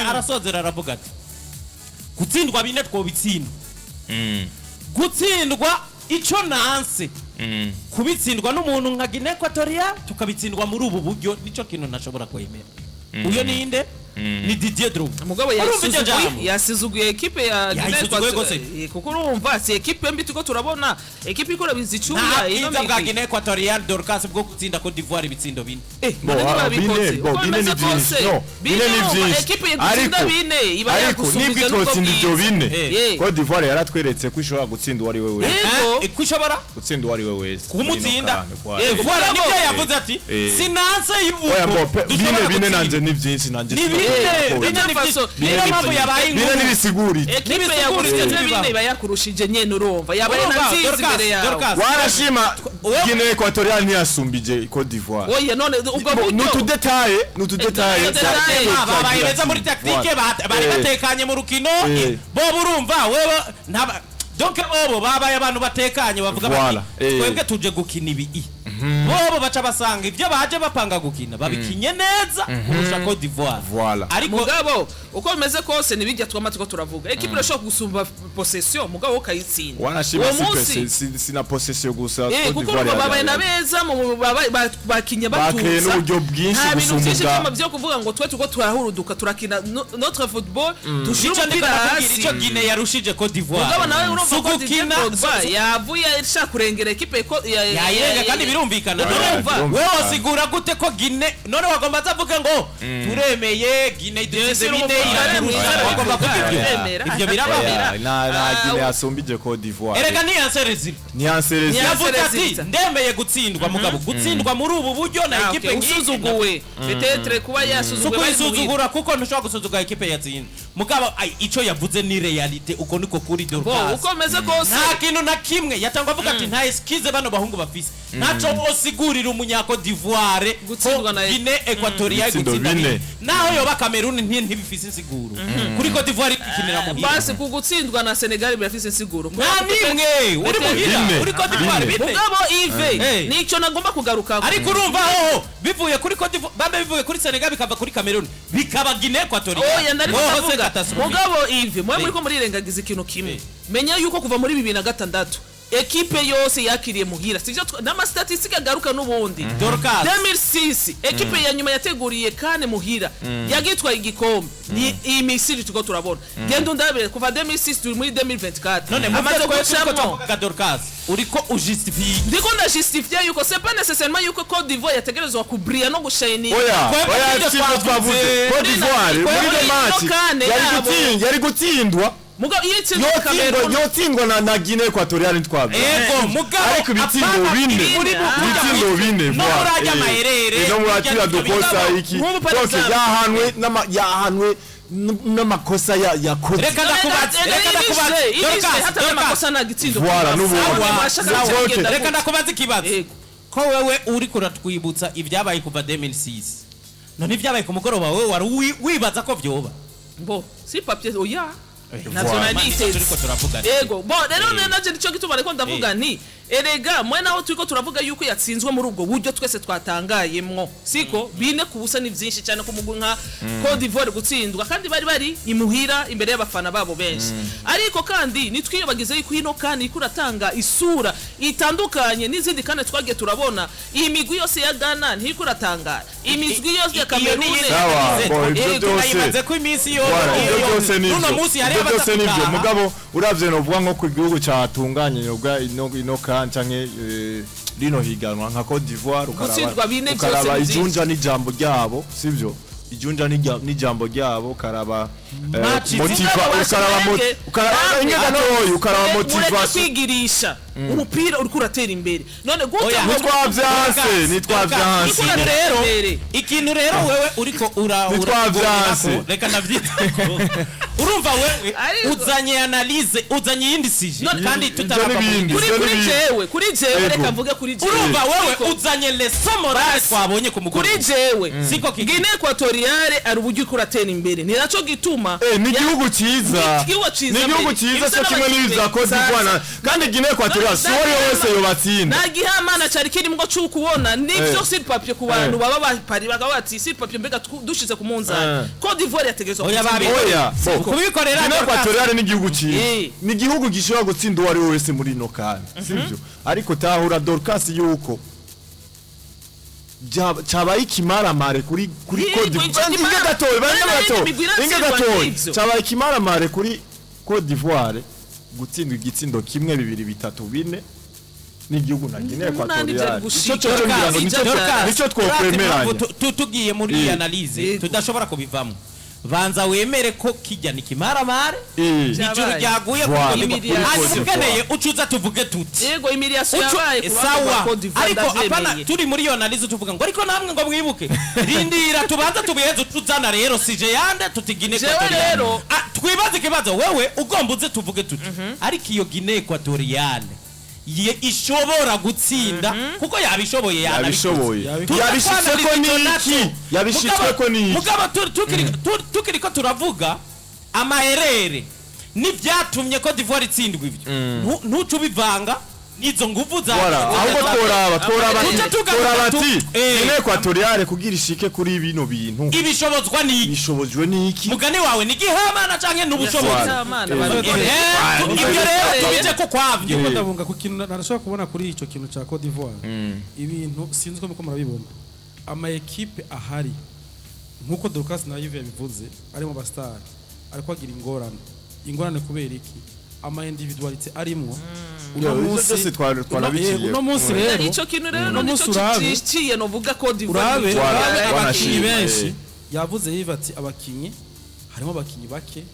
arasozera, aravuga ati gutsindwa bine twobitsindwa, gutsindwa ico nanse kubitsindwa n'umuntu nka Guinea Equatoriale, tukabitsindwa muri ubu buryo, nico kintu ntashobora kwemera. Uyo ninde? Ni Didier Drogba. Mugabo Urumva iryo jambo? yasuzuguye, yasuzuguye ekipe ya Guinea Yayisuzuguye Equatoriale. gose. Kuko urumva si ekipe mbi, turiko turabona ekipe ikora bizicunga Nta ino bwiza bwa migwi. Guinea Equatoriale, Dorcas, bwo gutsinda Cote d'Ivoire ibitsindo bine. Bo, None ntibabikoze. bine, bo, Uko bine bimeze ni byinshi. kose, No, bine ni urumva, byinshi. ekipe gutsinda bine iba Ariko nibwo yagusumbije n'ubwo itotsinda ibyo bwiza. bine, Cote d'Ivoire yaratweretse ko ishobora gutsinda uwo ari we wese. Yego. Ko ishobora Gutsinda uwo ari we wese. kumutsinda. Muri ino kane, Voilà, Mugabo- nibyo yavuze ati sinanse Oya, yuko bo, dushobora bine bine gutsinda. nanje ni byinshi, nanje Ni bine, sinabikora. bine ni Faso, byinshi. Niyo mpamvu yabaye Bine inkuru. nibisiguritse. Ekipe N'ibisiguritse yagutsinze bibaho. bine iba yakurushije nyene, urumva yabaye na Urumva, nziza Dorcas, imbere yawe. Dorcas. Warashima Guinea Equatoriale ntiyasumbije Cote d'Ivoire. Oya, none ubwo buryo N'utudetaye, n'utudetaye. N'utudetaye. Babaye beza muri tactique, bari batekanye mu rukino. Bo burumva wewe ntaba donc bobo babaye abantu batekanye, bavuga bati Voilà. twebwe tuje gukina ibi, bobo baca basanga ibyo baje bapanga gukina babikinye neza kurusha Cote d'Ivoire. Voilà. Ariko Mugabo uko bimeze kose, nibijya twama turiko turavuga, ekipe irashobora gusumba possession, mugabo ukayitsinda. Wanashima Uwo si munsi sina possession gusa. Cote kuko d'Ivoire urumva babaye na beza mu bakinye Bakeye batuza. n'uburyo bwinshi Nta bintu gusumba byinshi vyama vyo kuvuga ngo twe turiko turahuruduka turakina notre football, dushira Ico ndiko umupira nakubwira, hasi. ico Guinea yarushije Cote d'Ivoire Mugabo nawe urumva si ko Didier ugukina Drogba yavuye ashaka kurengera ekipe ko yayirenga, kandi birumvikana. Oya, None birumvikana. wewe wasigura gute ko Guinea, none wagomba aza avuge ngo turemeye Guinea idutsinze Bien sûr, bine umupira iraturusha? mwiza, Wagomba kuvuga ibyo? Arabemera. Ibyo birabaho? Oya, na Ah, Guinea yasumbije Cote d'Ivoire. Erega niyanse result. Ntiyansereze. Yavuze ati Result. ndemeye gutsindwa, mugabo gutsindwa muri ubu buryo na Ah, ekipe okay, nk'iyi usuzuguwe, peut-être kuba yasuzuguwe bari muhira. kuyisuzugura, kuko ntushobora gusuzugura ekipe yatsinze. Mugabo ico yavuze ni réalité, uko niko kuri Bo, Dorcas. uko bimeze kose, Nta kintu na kimwe yatangwa avuga ati nta excuse bano bahungu bafise, ntaco osigurira umunya Cote d'Ivoire ko Gutsindwa na- Guinea Equatoriale Ibitsindo gutsinda bine. bine, naho yoba Cameroon ntibifise insiguro kuri Cote d'Ivoire ikinira muhira. Basi ku gutsindwa na Senegal birafise insiguro. Nta nimwe uri muhira Bine. uri Cote d'Ivoire Bine. bine. Mugabo Ive, nico nagomba kugaruka. Ariko urumva hoho bivuye kuri Cote d'Ivoire, bambe bivuye kuri Senegal, bikava kuri Cameroon, bikaba Guinea Equatoriale, Oya, ndari hoho se ndavuga. catastrophe. Mugabo Ive, mwe muriko murirengagiza ikintu kimwe. Menya yuko kuva muri 2006 ekipe yose yakiriye muhira, sivyo? N'amastatistike agaruka n'ubundi. Dorcas. 2006, ekipe ya nyuma yateguriye kane muhira yagitwaye igikombe ni iyi Misiri turiko turabona. Genda undabire kuva 2006, turi muri 2024, None amaze muze gucamwo. twavugaga, Dorcas, uriko ujustifie. Ndiko ndajustifie yuko c'est pas nécessairement yuko Cote d'Ivoire yategerezwa kubrilla no gushininga. Oya, Twebwe oya, nibyo sivyo twavuze. twavuze. Cote d'Ivoire muri Muri ino match ino kane yari yabo. yari gutsindwa. Mugabo iyo itsinzwe Yotsindwa, Cameroon yotsindwa na Guinea Equatoriale ntitwabyo. Ego, mugabo Ariko ibitsindo apana bine. muri Ibitsindo bine, no voilà. murajya amaherere, No muratira dukosa iki. Nk'ubu par Donc exemple. yahanwe yahanwe n'amakosa yakoze. Reka ndakubaze, reka ndakubaze, Dorcas, hata Dorcas. n'amakosa nta gitsindo. Voilà, n'ubundi. Sawa, Okay. Reka ndakubaze ikibazo. Yego. Ko wewe uri kuratwibutsa ibyabaye kuva 2006, none ibyabaye ku mugoroba wewe wari wibaza ko vyoba? Bo si papier, oya, navyo Voilà. nari niteze. Turiko turavuga. Yego, bo rero nanje nico gituma ariko ndavuga nti erega mwe naho turiko turavuga yuko yatsinzwe muri ubwo buryo twese twatangayemwo, siko? 4-0 ni vyinshi cyane ku mugwi nka Cote d'Ivoire gutsindwa, kandi bari bari imuhira imbere y'abafana babo benshi. Ariko kandi nitwiyobagize yuko ino kandi iriko iratanga isura itandukanye n'izindi kandi twagiye turabona. Iyi migwi yose ya Ghana ntiriko iratangara, imigwi yose ya Iyo ni Cameroon. Sawa, bo, ibyo Yego, byose. Nayibaze ko iminsi yo Voilà, ibyo byose nivyo. nuno munsi hari Ibyo byose nivyo. abazataha. Mugabo uravye novuga nko ku gihugu catunganye novuga ino kan canke rino higanwa nka Cote d'Ivoire, Gutsindwa bine byose ukaraba ni vyinshi. ijunja n'ijambo ryabo, sivyo? Ijunja n'ijambo ryabo, ukaraba Match Mugabo ukaraba bashaka ukaraba namwe- inge gatoyi, ukaraba mureke motivation. kwigirisha umupira uriko uratera imbere none gute Oya. Nitwavyanse, nitwavyanse. Ikintu rero, Imbere. ikintu rero wewe uriko Nitwavyanse. reka ndavyita ko Urumva wewe Ariko- uzanye analyse, uzanye iyindi sujet No, kandi ibyo tutarava n'ibindi. Kuri Ivyo kuri ni- jewe, kuri jewe, Ego. reka mvuge kuri jewe. Urumva wewe Ariko uzanye leçon morale twabonye ku mugoroba. Kuri jewe, Siko kiki. Guinea Equatoriale ari uburyo iko uratera imbere, ni naco gituma Eh, ni igihugu cyiza, Ni igihugu cyiza ni igihugu mbere. cyiza cyo Ibisa kimwe n'ibi bya Cote d'Ivoire kandi Guinea Equatorial si uwo ari we wese yobatsinda. Nta gihamana cari kirimwo c'ukubona nivyo Eh. sur papier ku bantu Eh. baba bapari bakaba bati sur papier mbega dushize ku munzani Eh. Cote d'Ivoire yategerezwa Oya, kutsinda. Oya, bo. Kubikorera Guinea Dorcas. Equatorial ni igihugu cyiza, Eh. ni igihugu gishobora gutsinda uwo ari we wese muri ino kandi sibyo, ariko tahura Dorcas yuko cabaye ikimaramare kuri Yego, Cote d'Ivoire. ico Inge kimara- gatoyi, banze None gatoyi, imigwi inge iratsindwa gatoyi. n'ivyo. Cabaye ikimaramare kuri Cote d'Ivoire gutsindwa igitsindo kimwe, bibiri, bitatu, bine n'igihugu na Guinea Umunani Equatorial. byari gushika. Ico cyo ngira ngo nico Dorcas, nico twokwemeranya. Tugiye muri iyi Eh. analyse Yego. tudashobora kubivamo, banza wemere ko kijya ni kimaramare, Eh. ijuru Cyabaye. ryaguye kuri Voilà. Cote d'Ivoire. Kuri Hanyuma Cote ukeneye ucuza tuvuge tuti Yego, humiliation yabaye ku bantu ba sawa, Cote d'Ivoire, ariko apana ndavyemeye. turi muri iyo analyse tuvuga ngo ariko namwe ngo mwibuke, rindira tubanza tubiheze tuzana rero sujet yande tuti Guinea Jewe Equatoriale. rero- Ah, twibaze ikibazo wewe ugomba uze tuvuge tuti ariko iyo Guinea Equatoriale ye ishobora gutsinda kuko yabishoboye, Yabishoboye. Tuza Yabishitseko kwanaliza n'iki? ico naco. Yabishitsweko n'iki? Mugabo tukiriko turavuga amaherere n'ivyatumye Cote d'Ivoire itsindwa ivyo, ntuce ubivanga n'izo nguvu za Voilà, ahubwo tworaba Tuce tugaruka tworaba ati Guinea Equatoriale kugira ishike kuri bino bintu ibishobozwa n'iki? Bishobojwe n'iki? Mugani wawe ni gihamana canke n'ubushobozi? Voilà. Gihamana, Eh. barabikora. Ibyo rero tubije ko kwavyo. Ndiko ndabunga ku kintu narashobora kubona kuri ico kintu ca Cote d'Ivoire. Ibintu sinzi ko muko murabibona, ama ekipe ahari nkuko Dorcas na Yves yabivuze arimo ba star, ariko agira ingorane. Ingorane kubera iki? Ama individualité arimwo uno Yo, ivyo munsi vyose twarabiciye. uno munsi rero Ico kintu rero uno nico munsi urabe ciciye novuga Cote d'Ivoire urabe Voilà, urabe voilà, abakinyi shima, benshi eh. yavuze Yves ati abakinyi harimo abakinyi bake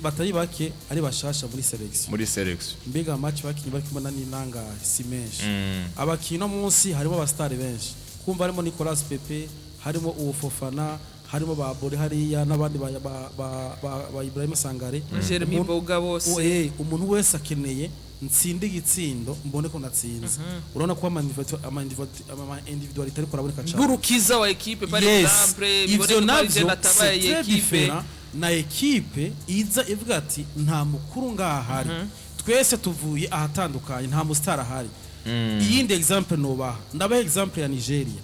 batari bake ari bashasha muri selection. Muri selection. Mbega match bakinyi bari kumwe ni nangahe? Si menshi. Abakinyi no munsi harimo abastari benshi, kumva harimo Nicolas Pepe, harimo uwo Fofana, harimo ba Bore hariya n'abandi ba Ibrahim Sangare, Jeremy Boga bose. Umuntu wese akeneye ntsinde igitsindo mbone ko natsinze. Urabona ko ama individualité ariko araboneka cyane. Nk'urukiza wa ekipe par Yes, exemple, ivyo biboneka ko ari navyo je natabaye c'est très ekipe. différent na ekipe iza ivuga ati nta mukuru ngaha ahari, twese tuvuye ahatandukanye, nta musitari ahari. Iyindi example nobaha, ndabaha example ya Nigeria.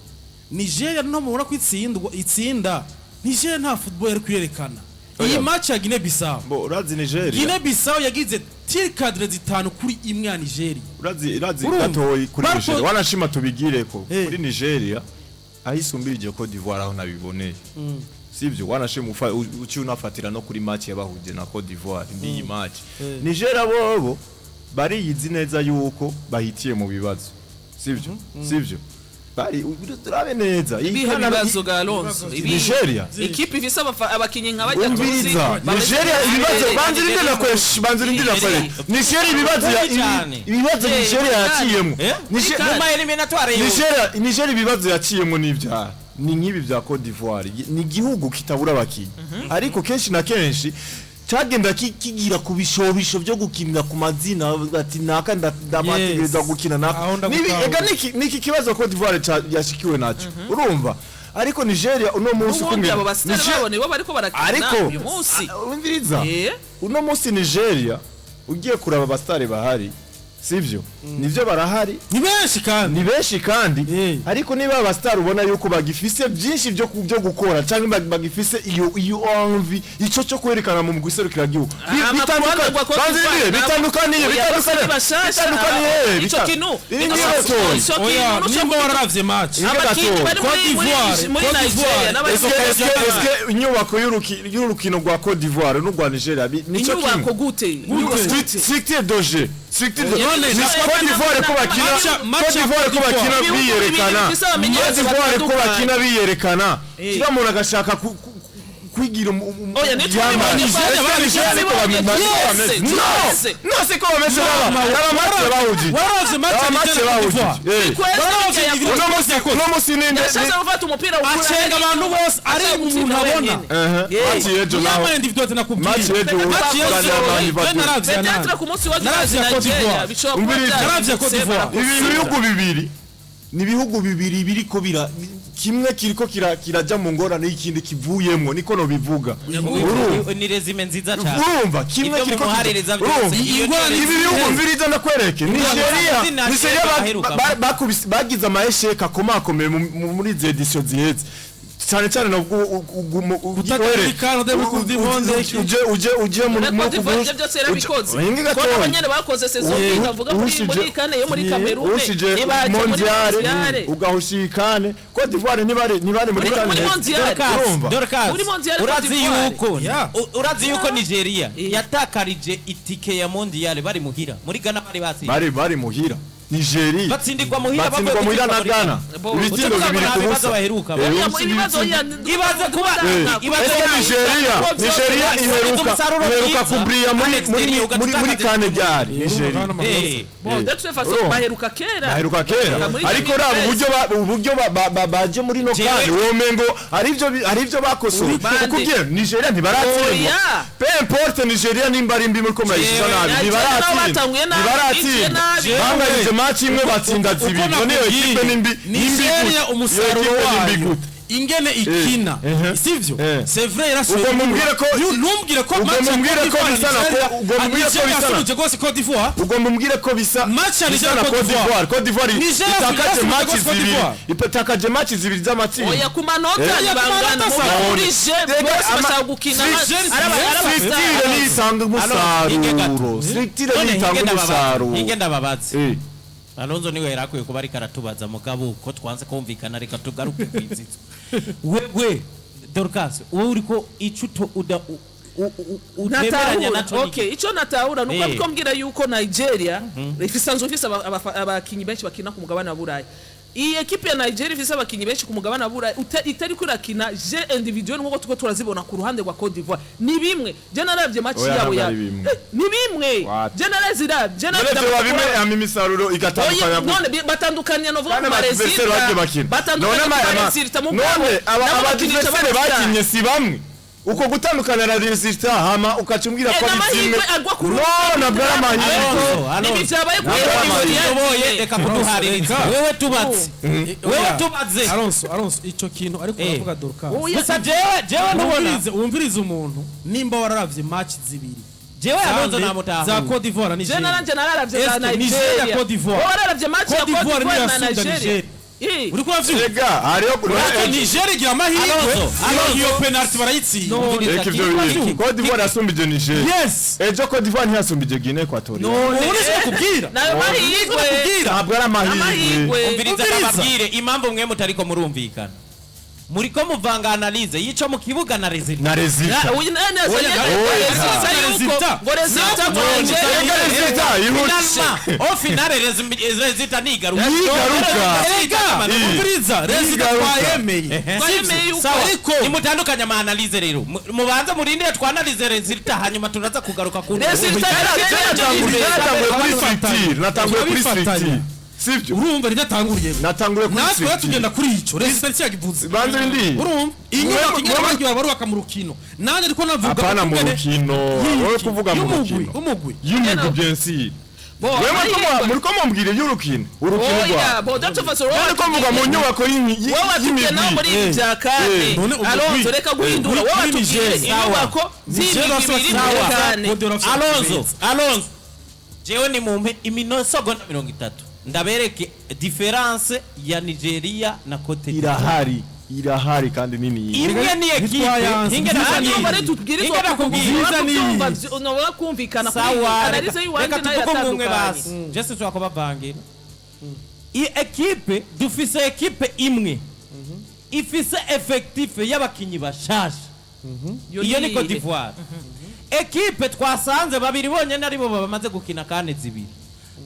Nigeria no mubona ko itsindwa itsinda, Nigeria nta football yari kuyerekana iyi Oya. match ya Guinea Bissau. Bo urazi Nigeria. Guinea Bissau yagize tir cadre zitanu kuri imwe ya Nigeria. Urazi Urumva? gatoyi kuri Nigeria. Wanashima tubigireko Eh. kuri Nigeria aho isumbirije Cote d'Ivoire aho nabiboneye. Sivyo, wanashima uci unafatira no kuri match yabahuje na Cote d'Ivoire ndiyi match. Eh. Nigeria bobo bariyizi neza yuko bahitiye mu bibazo. Sivyo? Sivyo? Bari turabe neza. Ibihe bibazo ga Alonso? Ibihe? Nigeria. Ikipe ifise abakinyi nka bajya tuzi Umviriza, Nigeria ibibazo, banza urinde na kweshi, banza urinde na kweshi. Nigeria ibibazo Cyane. ibibazo Eh, Nigeria yaciyemo. Eh? Kane. Mu ma eliminatoire yo Nigeria ibibazo yaciyemo n'ibyaha ni nk'ibi bya Cote d'Ivoire, ni igihugu kitabura abakinyi, ariko kenshi na kenshi cagenda kigira ku bishobisho byo gukinira ku mazina, ati naka ndabategereza Yes. gukina naka. Aho ndagutahura. Ega niki kibazo Cote d'Ivoire yashikiwe naco, urumva, ariko Nigeria uno munsi N'ubundi ukumwe abo basitari babo nibo bariko barakina ariko uyu munsi. Umviriza, Eh. uno munsi Nigeria ugiye kuraba abasitari bahari, sivyo, nivyo barahari. Ni benshi kandi. Ni benshi kandi. Eh. Ariko niba abasitari ubona yuko bagifise byinshi byo gukora cyangwa bagifise iyo envie ico cyo kwerekana mu gihugu. Amakuru avugwa ko Bitandukaniye Oya, bose ni bitandukaniye bashasha. bitandukaniye Ico kintu ico Oya, kintu nimba wararavye match Inge abakinyi gatoya. bari Cote d'Ivoire, muri Cote Nigeria d'Ivoire. n'abari Eske inyubako y'urukino rwa Cote d'Ivoire n'urwa Nigeria nico inyubako kimwe? gute? Inyubako gute? Structure de jeu, structure de None, ni Cote d'Ivoire ko bakina Match Cote ya d'Ivoire ko Cote d'Ivoire. bakina Ibihugu bibiri biyerekana, bifise abamenyereza Cote d'Ivoire ko batandukanye. bakina biyerekana, Eh. kila muntu agashaka kwigira Oya, yama. Nigeria Ese Nigeria niko Twese, bameze? No, twese. no siko bameze, baba match bahujije. Waravye match Baba ya match Nigeria na Cote d'Ivoire. bahujije. Eh. Kwezi Waravye ya- ibintu Uno munsi ni Yashatse gufata umupira ukura Acenga abantu bose ari Ashaka umuntu gutsinda abona. wenyine. Yeah. Match y'ejo naho. Yambaye individualité nakubwiye. Match y'ejo Match y'ejo, uganira je naravye Peut-être ku munsi wa Naravye ya Cote Nigeria d'Ivoire. bishobora kuba Umviriza. Naravye Cote d'Ivoire. byahindutse, Ibi bihugu bibiri ni ibihugu bibiri biriko bira, kimwe kiriko kirajya mu ngorane y'ikindi kivuyemwo, niko no bivuga. Urumva? Ni resume nziza cyane. Urumva kimwe Ibyo kiriko mumuhaririza byose, urumva iyo Ingorane ibi bihugu, mviriza ndakwereke Nigeria. Izina Nigeria baheruka. bagize ama échecs akomakomeye muri izi éditions ziheze, cyane cyane nabwo Kutatarikana de Coupe du Monde. uje muri Cote d'Ivoire ivyo byose yarabikoze. Hinga Ko gatoya. abanyene bakoze saison mbi, ndavuga muri kane yo muri Cameroon, Ushije ntibaje muri mondial, Mondial. ugahushikane Cote d'Ivoire ntibari muri Muri- kane. muri Mondial. Urumva? Dorcas, Muri Mondial Cote urazi d'Ivoire. yuko Yeah. urazi yuko Nigeria Yeah. yatakarije itike ya Mondial bari muhira, muri Ghana bari batsinze. Bari muhira Nigeria. Batsindirwa muhira, batsindwa bavuye muhira na gutsindwa muri Ghana Bo- ibitsindo Utuvuga ngo 2 nta ku bibazo busa. baheruka. Oya, Ubusa ibibazo ibitsindo. oya, Ibaze kuba ibaze Ese kuba- Nigeria iheruka umusaruro iheruka mwiza. kubriya muri Alex muri Terry muri muri ugatakaza kane ryari Nigeria? Bon, de toute façon Urumva? baheruka kera. Baheruka kera. Muri Ariko raba 2013. uburyo baje muri no Jewe- kane, womengo hari ivyo bakosoye. Bande. Kuko ubwiye Nigeria ntibaratsindwa. Oya. Peu importe Nigeria nimba ari mbi, muri ko murayishisha Jewe- nabi. Nigeria nabo Ntibaratsindwa. batanguye nabi, binjiye Ntibaratsindwa. nabi. Banganyije match imwe, batsinda zibiri. None iyo ekipe ni mbi, ni mbi Nigeria gute? Iyo umusaruro ekipe ni mbi wayo gute? ingene ikina, Eh. sivyo? Eh. C'est vrai, yarashoboye. Ubwo mumbwire ko- Ntumbwire ko ubwo match ya mumbwire Cote ko d'Ivoire bisa na Nigeria- ubwo mumbwire ko Nigeria bisa na- yasubije rwose Cote d'Ivoire. Ugomba umbwire ko bisa Match ya bisa Nigeria na Cote Cote d'Ivoire. Cote d'Ivoire Nigeria itakaje yasubije match Cote zibiri, d'Ivoire. itakaje match zibiri z'amatsinda. Oya, ku manota Eh. ntibangana, Oya, ku mu manota burije Rega, bose bashaka gukina Structure nitanga umusaruro, structure None nitanga hinge ndababaza, umusaruro. hinge ndababaza. Eh. Alonso niwe yari akwiye kuba ariko aratubaza, mugabo ko twanze kumvikana, reka tugaruke ku izitso. Wewe Dorcas, wowe uriko ico uto uda utemeranya Natahura naco ni okay, icyo natahura nuko Eh. ko mbwira yuko Nigeria isanzwe ifise abakinyi benshi bakina ku mugabane wa Burayi. Iyi ekipe ya Nigeria ifise abakinyi benshi ku mugabane wa Burayi itari kurakina jeu individuel nkuko tuko turazibona ku ruhande rwa Cote d'Ivoire. Ni bimwe je naravye match Oya, yabo ntabwo ya ari bimwe. Ni bimwe. What? Je narazirabye, je None vyoba bimwe, hama imisaruro igatandukanya Oya, gute? none batandukanye novuga Kandi ku aba adversaire bagiye ma résultats, bakina. batandukanye None ku ma résultats mu none nabo aba bakinisha adversaire abastar. bakinye si bamwe. Uko gutandukana na résultat, hama ukaca umbwira ko Eh, ari n'amahirwe kimwe. agwa ku No, ruhande. ntabwo ari amahirwe. Alonso, Alonso. Ibi vyabaye kuri Ntabwo ari Nigeria. Uyoboye, reka kuduhaririza. Wewe tubatse, wewe Oya, tubaze. Alonso, ico kintu ariko Eh. uravuga Dorcas. Oya. Gusa jewe ntubona Wumvirize umuntu nimba wararavye match zibiri jewe Alonso za namutahura. Cote d'Ivoire na Je Nigeria. naranje nararavye za Est-ce que Nigeria, Nigeria. Cote d'Ivoire? Wowe wararavye match ya Cote Cote d'Ivoire d'Ivoire na niyo yasubije Nigeria. Nigeria. Eh. Uriko uravyumva? Rega hariho Ariko Nigeria igira amahirwe. Alonso, Alonso. Iyo penalty barayitsinda. Reka ivyo bintu. Cote d'Ivoire yasumbije Nigeria. Yes. Ejo Cote d'Ivoire ntiyasumbije Guinea Equatorial. Ubu ni kubwira. Nayo mahirwe. Kubwira. Ntabwo ari amahirwe. Amahirwe. Umviriza, Umviriza. ndababwire impamvu mwe mutariko murumvikana. Muriko muvanga analyse y'ico mu kibuga na résultat. Na résultat. Uyu nani azanye Oya. résultat yuko ngo résultat ngo Rega Nigeria. résultat ihute. Finalement, au final résultat nigaruka. Nigaruka. Erega, umviriza, résultat Nigaruka. twayemeye. Twayemeye yuko Sawa. Ariko Nimutandukanye ama analyse rero. Mubanze murindire twanalize résultat, hanyuma turaza kugaruka ku Résultat ya Nigeria. Natanguye kuri Turabifatanya. structure, natanguye kuri Turabifatanya. structure, sivyo? Urumva ridatanguriye. Natanguye kuri Natwe structure. tugenda kuri ico résultat cyagivuze. Banze ndi. Urumva inyubako ingene Mwe- bagiye barubaka mu rukino, nanjye ariko navuga Apana mu ukungene rukino, wowe kuvuga mu y'umugwi rukino. umugwi. Y'umugwi, bien sûr. Bo, Wewe amahirwe. muriko mumbwira iby'urukino, urukino Oya, rwa bo de toute façon wowe ariko mvuga mu nyubako wowe watubwiye nawe muri ibi Eh. bya kane. Eh. None umugwi- Alonso, reka guhindura. Wowe Muri watubwiye Nigeria. inyubako z'imigwi ibiri muri kane. Alonso, Alonso. Jewe ni mumpe iminosogonda 30 ndabereke différence ya Nigeria na Cote d'Ivoire. Irahari, irahari kandi nini. Imwe ni ekipe Ntitwayanze. hinge Hanyuma nakubwira. rero tubwirizwa Hinge nakubwira. Nziza ni iyi. nobora kumvikana kuri Sawa, analyse reka y'iwanje reka nayo tuvuge umwe iratandukanye. basi. Je sinshobora kubavangira. Iyi ekipe, dufise ekipe imwe ifise effectif y'abakinyi bashasha, iyo ni Cote d'Ivoire. Ekipe twasanze babiri bonyene aribo bamaze gukina kane zibiri,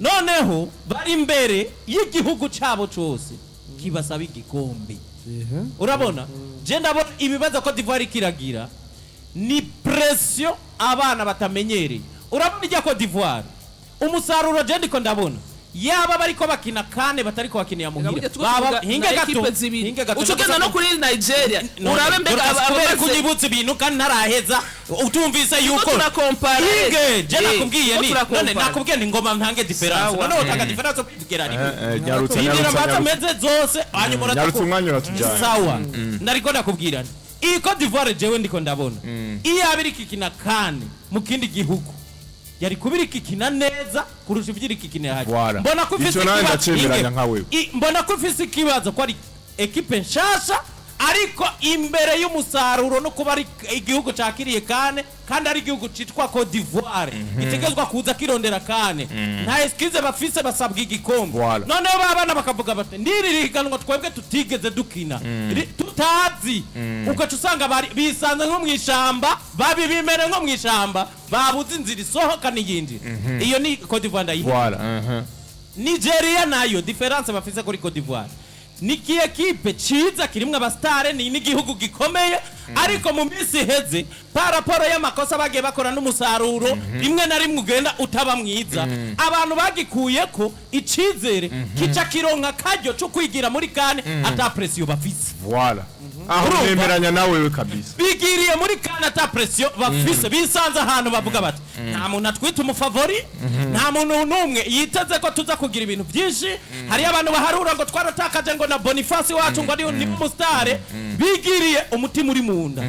noneho bari imbere y'igihugu cabo cose kibasaba igikombe. Urabona, je ndabona ibibazo Cote d'Ivoire ikiragira. Ni pression abana batamenyereye. Urabona ijya Cote d'Ivoire, umusaruro je ndiko ndabona, yaba bariko bakina kane batariko bakinira muhira. Burya tuko Baba tuvuga hinge na gato, ekipe zibiri. hinge gato. Uca ugenda no kuri Nigeria, urabe mbega kubera abamaze- kunyibutsa ibintu kandi ntaraheza, utumvise yuko turakompara. Hinge, je nakubwiye Tuko ni turakompara. none nakubwiye ni ngoma ntange différence. Sawa. None utanga différence ubigera rimwe. Nyarutsa, Hindira nyarutsa, mbanza nyarutsa. meze zose, hanyuma Nyarutsa, umwanya uratujyanye. Sawa, ndariko ndakubwira nti iyi Cote d'Ivoire jewe ndiko ndabona, iyo yaba iriko ikina kane mu kindi gihugu, yari kuba iriko ikina neza kurusha ivyo iriko ikinira hajya. Voilà. Mbona ko ifise Ico nawe ikibazo- ndacemeranya Inge, nka wewe. mbona ko ifise ikibazo ko ari ekipe nshasha, ariko imbere y'umusaruro no kuba ari igihugu cakiriye kane, kandi ari igihugu citwa Cote d'Ivoire gitegezwa kuza kirondera kane, nta excuse bafise, basabwa igikombe. Voilà. Noneho ba bana bakavuga bati ndiri higanwa twebwe tutigeze dukina, tutazi, ugaca usanga bari bisanze nko mu ishamba, babi bimere nko mu ishamba, babuze inzira isohoka n'iyinjira. Iyo ni Cote d'Ivoire, ndayiha. Voilà. Nigeria nayo, différence bafise kuri Cote d'Ivoire, ni ki ekipe ciza kirimwo abastare, ni n'igihugu gikomeye, ariko mu minsi iheze, par rapport y'amakosa bagiye bakora n'umusaruro rimwe na rimwe ugenda utaba mwiza, abantu bagikuye ko icizere kica kironka karyo co kwigira muri kane ata pression bafise. Voilà. Aho Urumva? nemeranya nawe we kabisa. Bigiriye muri kane ata pression bafise, bisanze ahantu bavuga bati nta muntu atwita umufavori, nta muntu n'umwe yiteze ko tuza kugira ibintu byinshi. Hariyo abantu baharura ngo twaratakaje ngo na Boniface wacu ngo ari ni umusitare. Bigiriye umutima uri mu nda.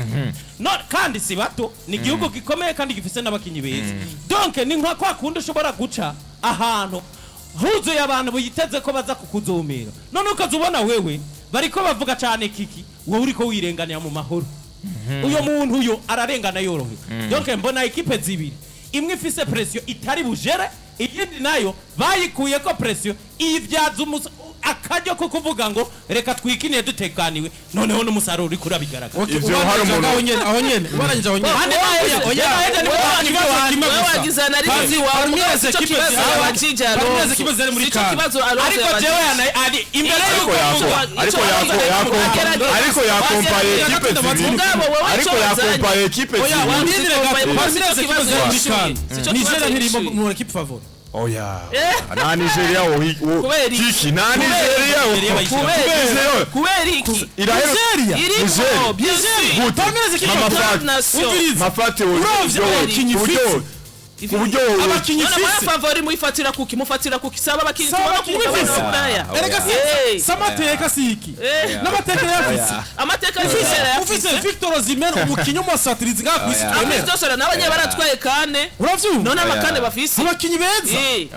No, kandi si bato, ni igihugu gikomeye kandi gifise n'abakinyi beza. Donc ni nka kwa kundi ushobora guca ahantu huzuye abantu biteze ko baza kukuzumira, none ukaza ubona wewe bariko bavuga cyane kiki, wowe uriko wirenganira mu mahoro, uyo muntu uyo ararengana yorohewe. Donc mbona ekipe zibiri, imwe ifise pression itari bujere, iyindi nayo bayikuye ko pression ivyaza akaryo ko kuvuga ngo reka twikiniye dutekaniwe, noneho n'umusaruro uriko urabigaragaza. Okay, Ivyo hari ubarangije umuntu- aho nyene, aho nyene, ubarangije aho nyene. Kandi Oya, oya, oya, ikibazo kimwe Wewe gusa. wagize analyse iwawe, Parmi mugabo les sico équipes kibazo yabajije parmi les Alonso. équipes ziri muri Sico CAN. kibazo Alonso Ariko yabajije. jewe ari imbere Ariko y'uko yako mvuga- ariko yako yako ariko yakompaye ekipe zibiri. Mugabo wewe Ariko ico wazanye. yakompaye ekipe Oya, zibiri. wandindire gato. Sico Parmi les équipes kibazo ziri muri yishuye. CAN, Sico Nigeria kibazo ntirimo yishuye. mu equipe favori. Oya, na Nigeria wo Kubera iki? kiki na Nigeria wo Nigeria bayishyira. Nigeria Kubera iki? irahera. Nigeria Irimo, Nigeria. bien sûr. Gute? Parmi les équipes Mama favori. Fati. Nation. Umviriza. Mafate wo Uravye abakinyi uburyo Ifise. uburyo Abakinyi None mwa ifise. favori muyifatira kuki? Mufatira kuki? Saba abakinyi Saba tubona ku abakinyi mugabane ifise. wa Buraya. Erega Hey. si amateka, si iki Eh. n'amateka yafise. Amateka y'Nigeria Ufise yafise. Victor Osimhen, umukinyi w'umusatirizi ngaha ku isi twemera. Byose n'abanye baratwaye kane. Uravyumva? None amakane bafise. Abakinyi beza. Eh.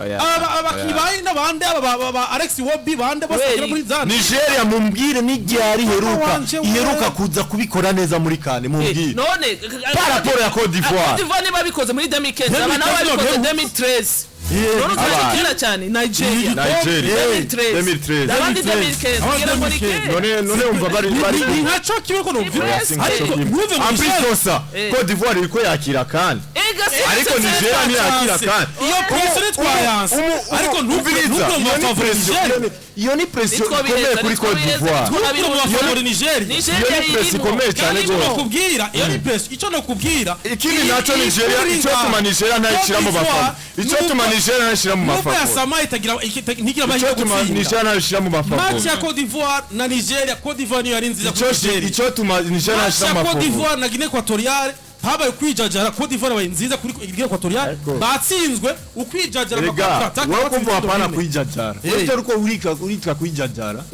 Abakinyi ba n'abande aba ba Alex Iwobi, bande bose Kweli. bagera muri zane. Nigeria, mumbwire n'iryari iheruka Wanje we. iheruka kuza kubikora neza muri kane, mumbwire. None Par rapport ya Cote d'Ivoire. Cote d'Ivoire niba bikoze muri 2015, aba nabo babikoze 2013. None Aba. uzi kera cyane Nigeria. Nigeria 2013. 2013. Abandi 2015. Abandi Kera muri 2015. kera. None umva bari bari Ni nkaco kimwe ko numva. Oya, si nkaco Ariko kimwe. ntuve mu En plus Nigeria. de ça, Cote d'Ivoire iriko yakira kandi, Ega si ariko Nigeria ntiyakira kandi. Iyo pression ntitwayanse, ariko umviriza, ntuve mu iyo ni favori pression, Nigeria. iyo ni pression ikomeye kuri Cote d'Ivoire. Ntuve mu favori Nigeria. Nigeria Iyo ni press irimo. ikomeye cyane Icyo rwose. nakubwira, iyo ni pression, icyo nakubwira, Ikindi nacyo, Nigeria, icyo tuma Nigeria ntayishyira mu bafana, icyo tuma Nigeria ntayishyira mu nubwo mafavori, yasama itagira ntigira icyo amahirwe yo tuma gutsinda Nigeria ntayishyira mu match mafavori, ya Cote d'Ivoire na Nigeria, Cote d'Ivoire niyo yari nziza kuri Nigeria. icyo tuma Nigeria Match ntayishyira ya mu Cote mafavori. d'Ivoire na Guinée Equatoriale, habaye kwijajara. Cote d'Ivoire yabaye nziza kuri Guinée Equatoriale, Ariko- batsinzwe ukwijajara. Erega wowe kumva hapana kwijajara, uretse uko urika uritwa kwijajara,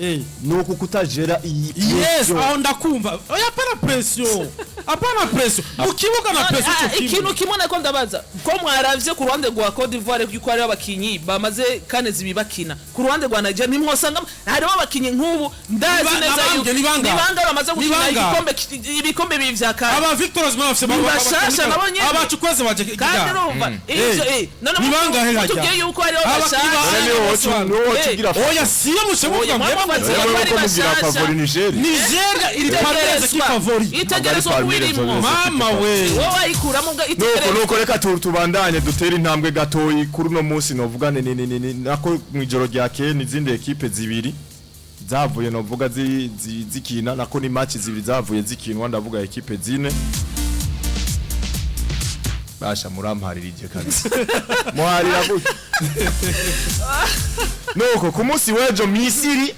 ni uku kutajera iyi Yes. pression. Aho ndakumva. Oya, apana pression, apana pression mu kibuga na pression Ah, cyo kimwe. ikintu kimwe nako ndabaza, ko mwaravye ku ruhande rwa Cote d'Ivoire yuko hariho abakinyi bamaze kane zibi bakina, ku ruhande rwa Nigeria nimwosanga hariho abakinyi nk'ubu ndazi neza Nabambye, yuko ni bangahe? ni bangahe bamaze Ni gukina bangahe? ibikombe bibiri vya kane? Aba Victor Osimhen bafise Ni bashasha nabo nyene. abacukweze baje. Kandi urumva ivyo none Ni bangahe hajya? tubwiye yuko hariho Abakinyi bashasha. None niwo niwo wocugira Oya, siyo mushe Oya, muvuga mwaba mwebwe. mufatira wewe ko ari uko mugira bashasha. favori Nigeria. Nigeria iri parmi les équipes favori. Itegerezwa Parmi les kuba irimo. autres. Mama we. Wowe wayikuramo ubwo Nuko itegerezwa. nuko reka tubandanye dutere intambwe gatoyi kuri uno munsi, novuga ni nako mu ijoro ryakeye n'izindi ekipe zibiri zavuye, novuga zikina, nako ni match zibiri zavuye zikinwa, ndavuga ekipe zine. Basha, muramparira kabisa, muharira gutya. Nuko ku munsi w'ejo Misiri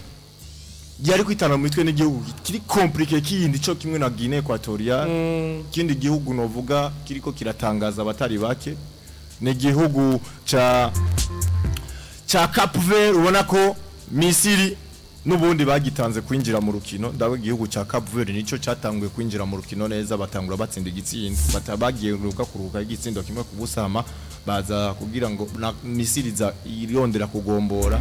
yari kwitana mu mitwe n'igihugu kiri compliqué kindi cyo kimwe na Guinée Equatoriale. Kindi gihugu novuga kiriko kiratangaza abatari bake ni igihugu ca Cap Vert. Ubona ko Misiri n'ubundi bagitanze kwinjira mu rukino. Ndawe igihugu ca Cap Vert nico cyatanguye kwinjira mu rukino neza, batangura batsinda igitsindo, batabagiye ruka kuruhuka igitsindo 1-0, baza kugira ngo na Misiri za irondera kugombora.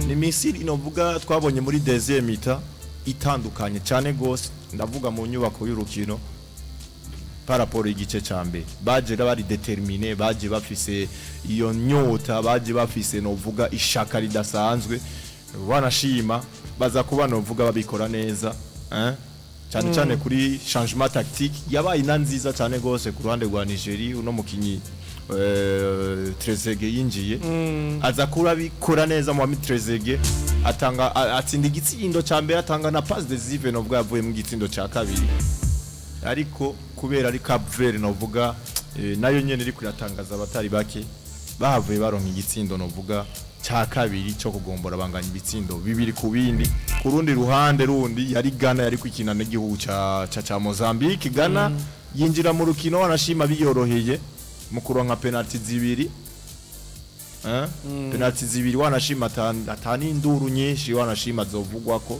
Ni Misiri inovuga twabonye muri deuxième mi-temps itandukanye cyane gose, ndavuga mu nyubako y'urukino par rapport igice ca mbere. Baje bari déterminé, baje bafise iyo nyota, baje bafise novuga ishaka ridasanzwe, wanashima baza kuba novuga babikora neza, eh? Cyane cyane kuri changement tactique yabaye na nziza cyane gose ku ruhande rwa Nigeria. Uno mukinyi Trezeguet yinjiye aza kurabikora neza. Mohamed Trezeguet atanga atsinda igitsindo ca mbere, atanga na passe décisive novuga yavuye mu gitsindo ca kabiri. Ariko kubera ari Cap Vert novuga nayo nyene iri kuratangaza abatari bake, bahavuye baronka igitsindo novuga ca kabiri cyo kugombora, banganya ibitsindo 2-2. Ku rundi ruhande rundi yari Ghana yari kwikina n'igihugu ca Mozambique. Ghana yinjira mu rukino wanashima biyoroheye mu kuronka penalty zibiri, eh? Penalty zibiri wanashima atani induru nyinshi wanashima zovugwa ko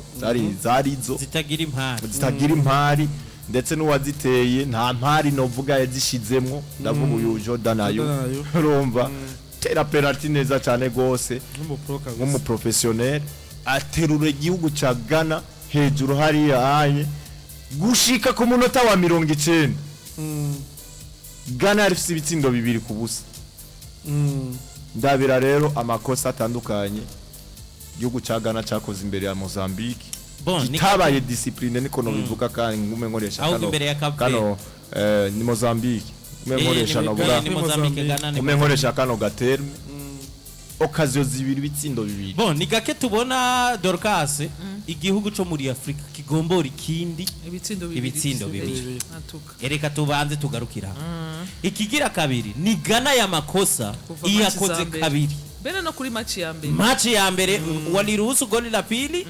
zari zo zitagira impari. Zitagira impari, ndetse n'uwaziteye nta mpari novuga yazishizemwo, ndavuga uyu Jordan Ayew. Jordan Ayew. Urumva tera penalty neza cyane gose nk'umupro kabisa. Nk'umuprofessionnel aterura igihugu ca Ghana hejuru hariya anye gushika ku munota wa 90. Ghana yari ifise ibitsindo 2-0. Ndabira rero amakosa atandukanye igihugu ca Ghana cakoze imbere ya Mozambique, Bon, kitabaye discipline, niko nobivuga, kandi ngume nkoresha Ahubwo kano imbere ya Cape Verde. kano ni Mozambique ngume nkoresha novuga ni Mozambique, Ghana ni ngume nkoresha kano gaterme occasion zibiri, ibitsindo bibiri. Bon, ni gake tubona, Dorcas, igihugu cyo muri Afrika kigombora ikindi ibitsindo bibiri. Ibitsindo bibiri. Antuka. Ereka tubanze tugarukira aho. Ikigira kabiri ni Ghana ya makosa Kuva match iyakoze za mbere. kabiri. Mbere no kuri match ya mbere. Match ya mbere waliruhusu goli la pili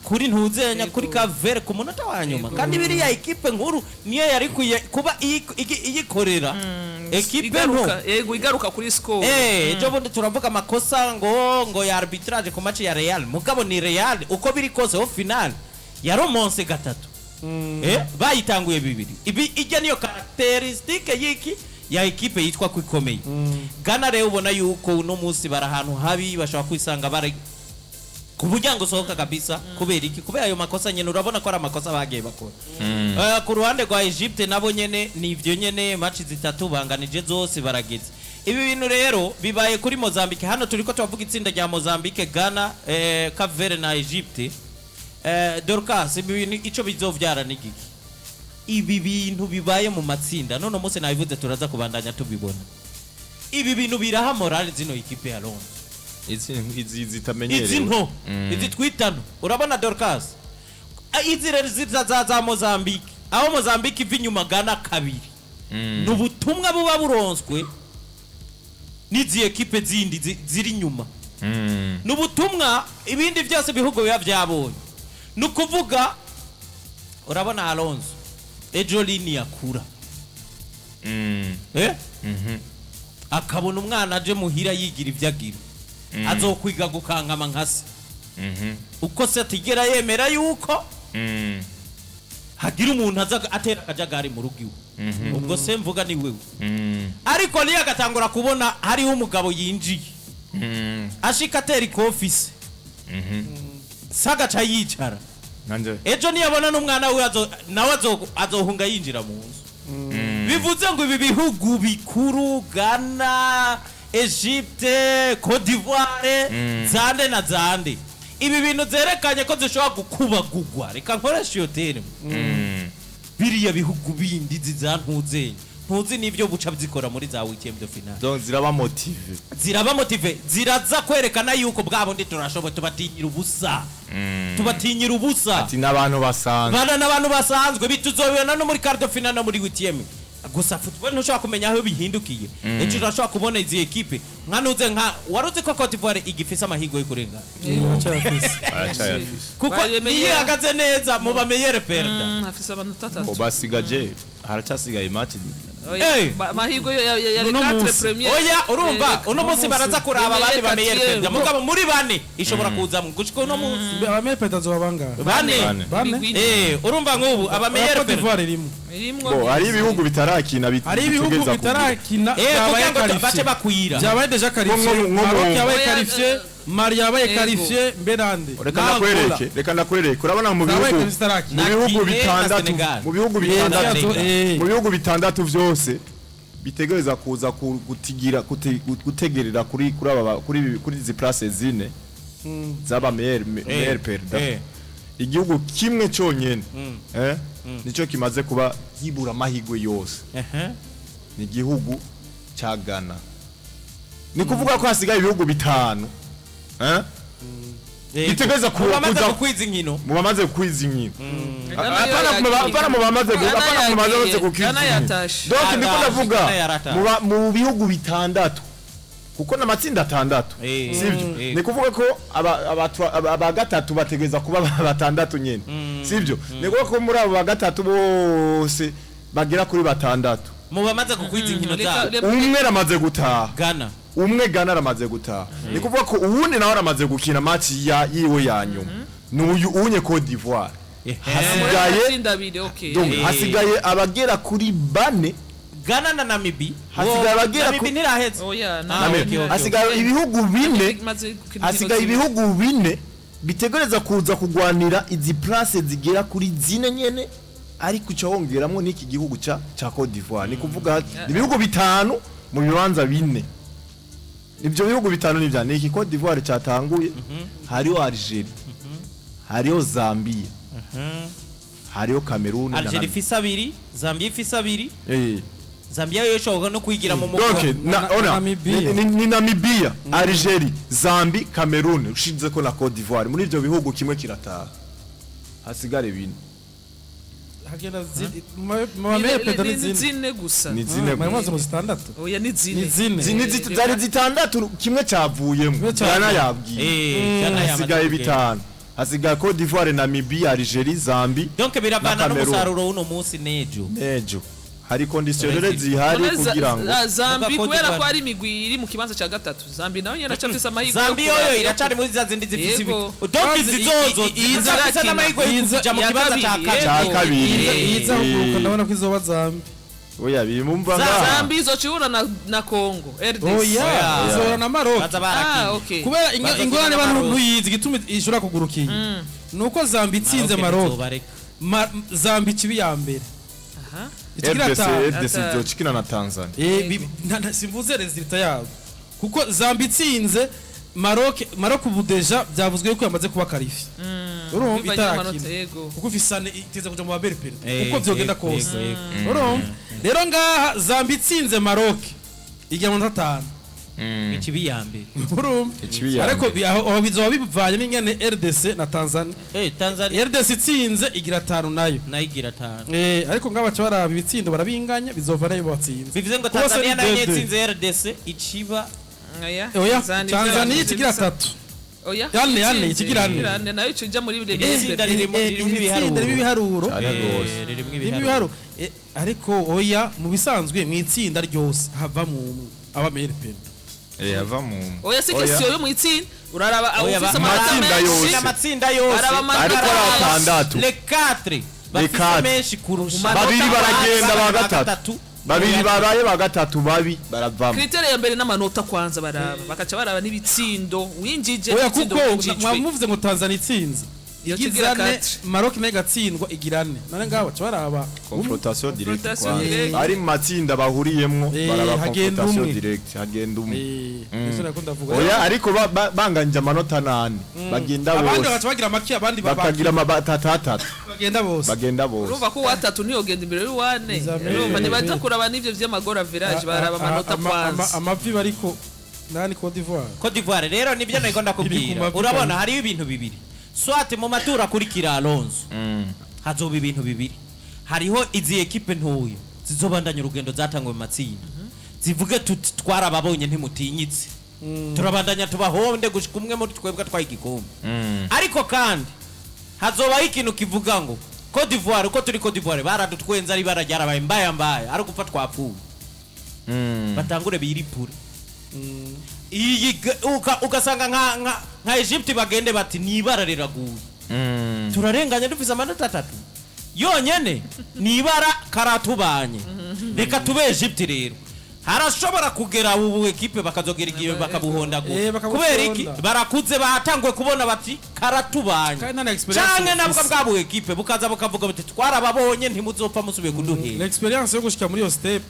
kuri ntuzenya kuri Kavere ku munota wa nyuma. Kandi biriya ekipe nkuru niyo yari kuye kuba iyikorera ekipe nto. Igaruka, yego, igaruka kuri score. Ejo bundi turavuga amakosa ngo ya arbitrage ku match ya Real, mugabo ni Real uko biri kose au final yaromonse gatatu, bayitanguye bibiri. Ibi ijya niyo caractéristique y'iki ya ekipe yitwa ko ikomeye. Ghana rero ubona yuko uno munsi bari ahantu habi, bashobora kwisanga bari ku muryango usohoka kabisa. Kubera iki? Kubera ayo makosa nyene, urabona ko ari amakosa bagiye bakora. Ku ruhande rwa Egypte nabo nyene ni ivyo nyene, match zitatu banganije zose barageze. Ibi bintu rero bibaye kuri Mozambique. Hano turiko turavuga itsinda rya Mozambique, Ghana, Cape Verde na Egypte. Dorcas, ibi bintu ico bizovyara ni giki? Ibi bintu bibaye mu matsinda none munsi nabivuze, turaza kubandanya tubibona. Ibi bintu biraha morale zino ekipe ya Londres. Izi zitamenyerewe. Izi nto, izi twita nto. Urabona, Dorcas, izi rero ziza za Mozambique, aho Mozambique iva inyuma Ghana kabiri, ni ubutumwa buba buronswe n'izi ekipe zindi ziri inyuma. Ni ubutumwa ibindi byose ibihugu biba byabonye. Ni ukuvuga urabona Alonso ejo lini yakura, eh? Akabona umwana aje muhira yigira ibyo agira, azokwiga gukankama nka se, uko se atigera yemera yuko hagira umuntu aza atera akajagari mu rugo iwe. Ubwo se mvuga ni wewe. Ariko niyo agatangura kubona hariho umugabo yinjiye ashika atera ikofisi se, agaca yicara. Nanje. Ejo niyabona n'umwana we nawe azohunga yinjira mu nzu. Bivuze ngo ibi bihugu bikuru, Ghana, Egypte, Cote d'Ivoire, zande na zande, ibi bintu zerekanye ko zishobora gukubagugwa, reka nkoresha iyo terme, biriya bihugu bindi ziza ntuzenye ntuzi n'ibyo buca zikora muri za huitième de finale. Donc ziraba motivé. Ziraba motivé, ziraza kwerekana yuko bwa bundi turashoboye, tubatinyira ubusa, tubatinyira ubusa. Ati n'abantu basanzwe. Bana n'abantu basanzwe bituzobibona no muri quart de finale no muri huitième. Gusa football ntushobora kumenya aho bihindukiye. Ejo urashobora kubona izi ekipe nka nuze, nka waruzi ko Cote d'Ivoire igifise amahirwe yo kurengana. Baracyayafise. Aracyayafise. Kuko Bayemeye. niyo ihagaze neza mu bamenyere perda. Afise abantu tatatu. Bo basigaje, haracyasigaye match. Oya, Eh. amahirwe ya Uno les quatre munsi. premiers. Oya, urumva uno munsi munsi. baraza kuraba abandi bamenyere Quatrième. perda, mugabo muri bane ishobora kuzamwo gushika uno munsi. Abamere perezida azoba bangahe? Bane. Bane. Bane. Imigwi Urumva nk'ubu abamenyere Cote perda d'Ivoire irimo. irimwo. Bo hari ibihugu bitarakina Hari ibihugu bitegereza kugira. bitarakina byabaye Kugira ngo bace qualifié. bakwira. Byabaye déjà qualifié. Nko Maroc yabaye Oya, qualifié, Mali yabaye Ego. qualifié, mberande. Reka ndakwereke, reka ndakwereke. Urabona mu Zabaye bihugu zitarakina. mu bihugu Na Guinea na bitandatu, Senegal. mu bihugu bitandatu, mu bihugu bitandatu vyose bitegereza kuza gutigira gutegerera kuri aba kuri izi place zine z'aba meilleur perda. Igihugu kimwe cyonyene nico kimaze kuba yibura amahirwe yose, ni igihugu ca Ghana. Ni kuvuga ko hasigaye ibihugu bitanu bitegereza bamaze kuza gukwiza inkino. Mu bamaze kwiza inkino. Ghana Apana yo apana mu bamaze Ghana apana mu bamaze yagiye. gukwiza Ghana inkino. yatashe. Donc ndiko Yatashe, ndavuga Ghana yaratashe. mu bihugu bitandatu, kuko n'amatsinda atandatu, sivyo? Ni kuvuga ko aba gatatu bategereza kuba batandatu nyene, sivyo? Ni kuvuga ko muri abo ba gatatu bose bagera kuri batandatu, Mu bamaze gukwiza inkino zabo, umwe aramaze gutaha. Ghana. Umwe Ghana aramaze gutaha, ni kuvuga ko uwundi nawe aramaze gukina match ya yiwe ya nyuma, ni uyu unye Cote d'Ivoire. Hasigaye amatsinda abiri, okay. Donc hasigaye abagera kuri bane. Ghana na Namibia. Hasigaye abagera Namibia ntiraheze. Oya, Ah, na okay, okay. Hasigaye ibihugu bine. Imaze gukina Hasigaye inkino zibiri. ibihugu bine bitegereza kuza kugwanira izi place zigera kuri zine nyene, ariko uca wongeramwo n'iki gihugu ca Cote d'Ivoire. Ni kuvuga ibihugu bitanu mu bibanza bine. Ibyo bihugu bitanu ni vya niki? Cote d'Ivoire cyatanguye, hariho Algeria, hariho Zambia, hariho Cameroon na Algeria Namibia. ifise abiri, Zambia ifise abiri. Zambia yo ishobora no kwigira mu Donc mugwi. na, ona, Namibia. ni Namibia, Algeria, Zambie, Cameroon, ushize ko na Cote d'Ivoire. Muri ibyo bihugu kimwe kirataha, hasigare bine. Hagenda mu bamere perezida ni Ni zine. zine gusa. Ni zine Mwari gusa. mwazi ngo zitandatu. Oya, ni zine. Ni zine. Zine zari zitandatu, kimwe cyavuyemo. Kimwe cyavuyemo. Ghana yabwiye. Ghana yamaze Hasigaye kugenda. bitanu, hasigaye Cote d'Ivoire, Namibia, Algeria, Zambie Donc biravana na Cameroon. n'umusaruro w'uno munsi n'ejo. Nejo hari condition rero zihari None kugira ngo Zambi Muga Cote kubera ko d'Ivoire. ari imigwi iri mu kibanza cya gatatu, Zambi nayo nyene aracafise amahirwe yo Zambia yoyo iracari muri za zindi zifise ibi. Yego. Donc izi zozo zirafise Irakina. n'amahirwe yo kuja mu Ya kibanza ca kabiri, kabiri. Cya yego. kabiri. Iza kuguruka ndabona ko izoba Zambi. Oya, bimumva ngaha. Zambi izocihura na Congo RDC. Oya, Oya. izora na Maroc. Baza Ah, barakinye. okay. Kubera Baza ingorane kina abantu Maroc. ntuyizi igituma ishobora kuguruka iyi. Nuko Zambi itsinze Maroc. ntizobareka. Zambi ikibi ya mbere. Aha. Ikigira RDC atanu. RDC izocikina na Tanzania. Simvuze resultat yabo. Kuko Zambi itsinze Maroc, Maroc ubu deja byavuzwe yuko yamaze kuba qualifié. Urumva Bivanye n'amanota, itarakina. yego. Kuko ifisane iteze kuja mu babere perezida. Uko vyogenda Yego, kose. yego. Urumva? Rero ngaha Zambi itsinze Maroc igira amanota atanu. Ikibi ya mbere. Urumva? Ikibi ya Ariko mbere. aho bizoba bivanye n'ingene RDC na Tanzania. Tanzania RDC itsinze igira atanu nayo. nayo igira atanu. Ariko ngaha baca baraba ibitsindo barabinganya, bizova nayo batsinze. Bivuze ngo Bose Tanzania ni nayo deux-deux. yatsinze RDC ikiba Oya. Oya, Tanzania Tanzania ikigira atatu. Oya. Yane, yane, itsinze. ikigira ane. Ane, nayo ico ija muri Itsinda ririmo Itsinda ibiharuro. ririmo ibiharuro. Cyane rwose. Ririmo Ririmo ibiharuro. ibiharuro. Ariko oya, mu bisanzwe mu itsinda ryose havamo umwe aba meilleur perezida. Ava mu Oya, si question yo mu itsinda, uraraba abo Oya, ufise amanota Amatsinda menshi. yose. Amatsinda yose. Araba amanota Ariko ari yose. atandatu. Les quatre bafise quatre. menshi kurusha. Manota Babiri baragenda ba Ba gatatu, babiri babaye ba gatatu babi baravamo. Critère ya mbere n'amanota kwanza baraba, bakaca baraba n'ibitsindo winjije Oya, n'ibitsindo kuko winjijwe. mwamuvuze ngo Tanzania itsinze Iyo igize kigira ane, quatre. Maroc nayo igatsindwa igira ane, none ngaho baca baraba Confrontation direct Confrontation kwanza. direct. Ari mu matsinda bahuriyemwo, baraba hagenda confrontation umwe. direct, hagenda umwe. Ivyo nariko ndavuga. Oya, ariko banganje amanota nane bagenda Abandi bose. bagaca bagira make, abandi Bakagira batatu atatu. bagenda bose. Bagenda bose. Urumva ko uwatatu ntiyogenda imbere y'uwane. Bizamere. Urumva ntibaza kuraba n'ivyo vy'amagora virage, baraba amanota kwanza. Amavi bariko nani Cote d'Ivoire. Cote d'Ivoire rero nibyo nariko Iri ku ndakubwira. mavi Urabona kabiri. hariho ibintu bibiri. Soit mu matora akurikira Alonso hazoba ibintu bibiri. Hariho izi ekipe ntoya. Zizobandanya urugendo zatanguwe mu matsinda, zivuge tuti twarababonye, ntimutinyitse, turabandanya tubahonde gushika umwe muri twebwe atwaye igikombe. Ariko kandi hazobaho ikintu kivuga ngo Cote d'Ivoire, uko turi Cote d'Ivoire baradutwenza, ari ibara ryarabaye mbaya mbaya, ari ugupfa twapfuye, batangure biripure. Iyi ugasanga nka Egypte bagende bati ni ibara riraguye, turarenganya dufise amanota atatu yonyene, ni ibara karatubanye, reka tube Egypte. Rero harashobora kugera ubu ekipe bakazogera igihe bakabuhondagura. Bakabuhonda. Kubera iki? Barakuze, batanguye kubona bati karatubanye. Kandi nta na experience Canke nabwo bafise. bwa bu ekipe bukaza bukavuga buti twarababonye, ntimuzopfa musubiye kuduhera. L'experience yo gushika muri iyo step.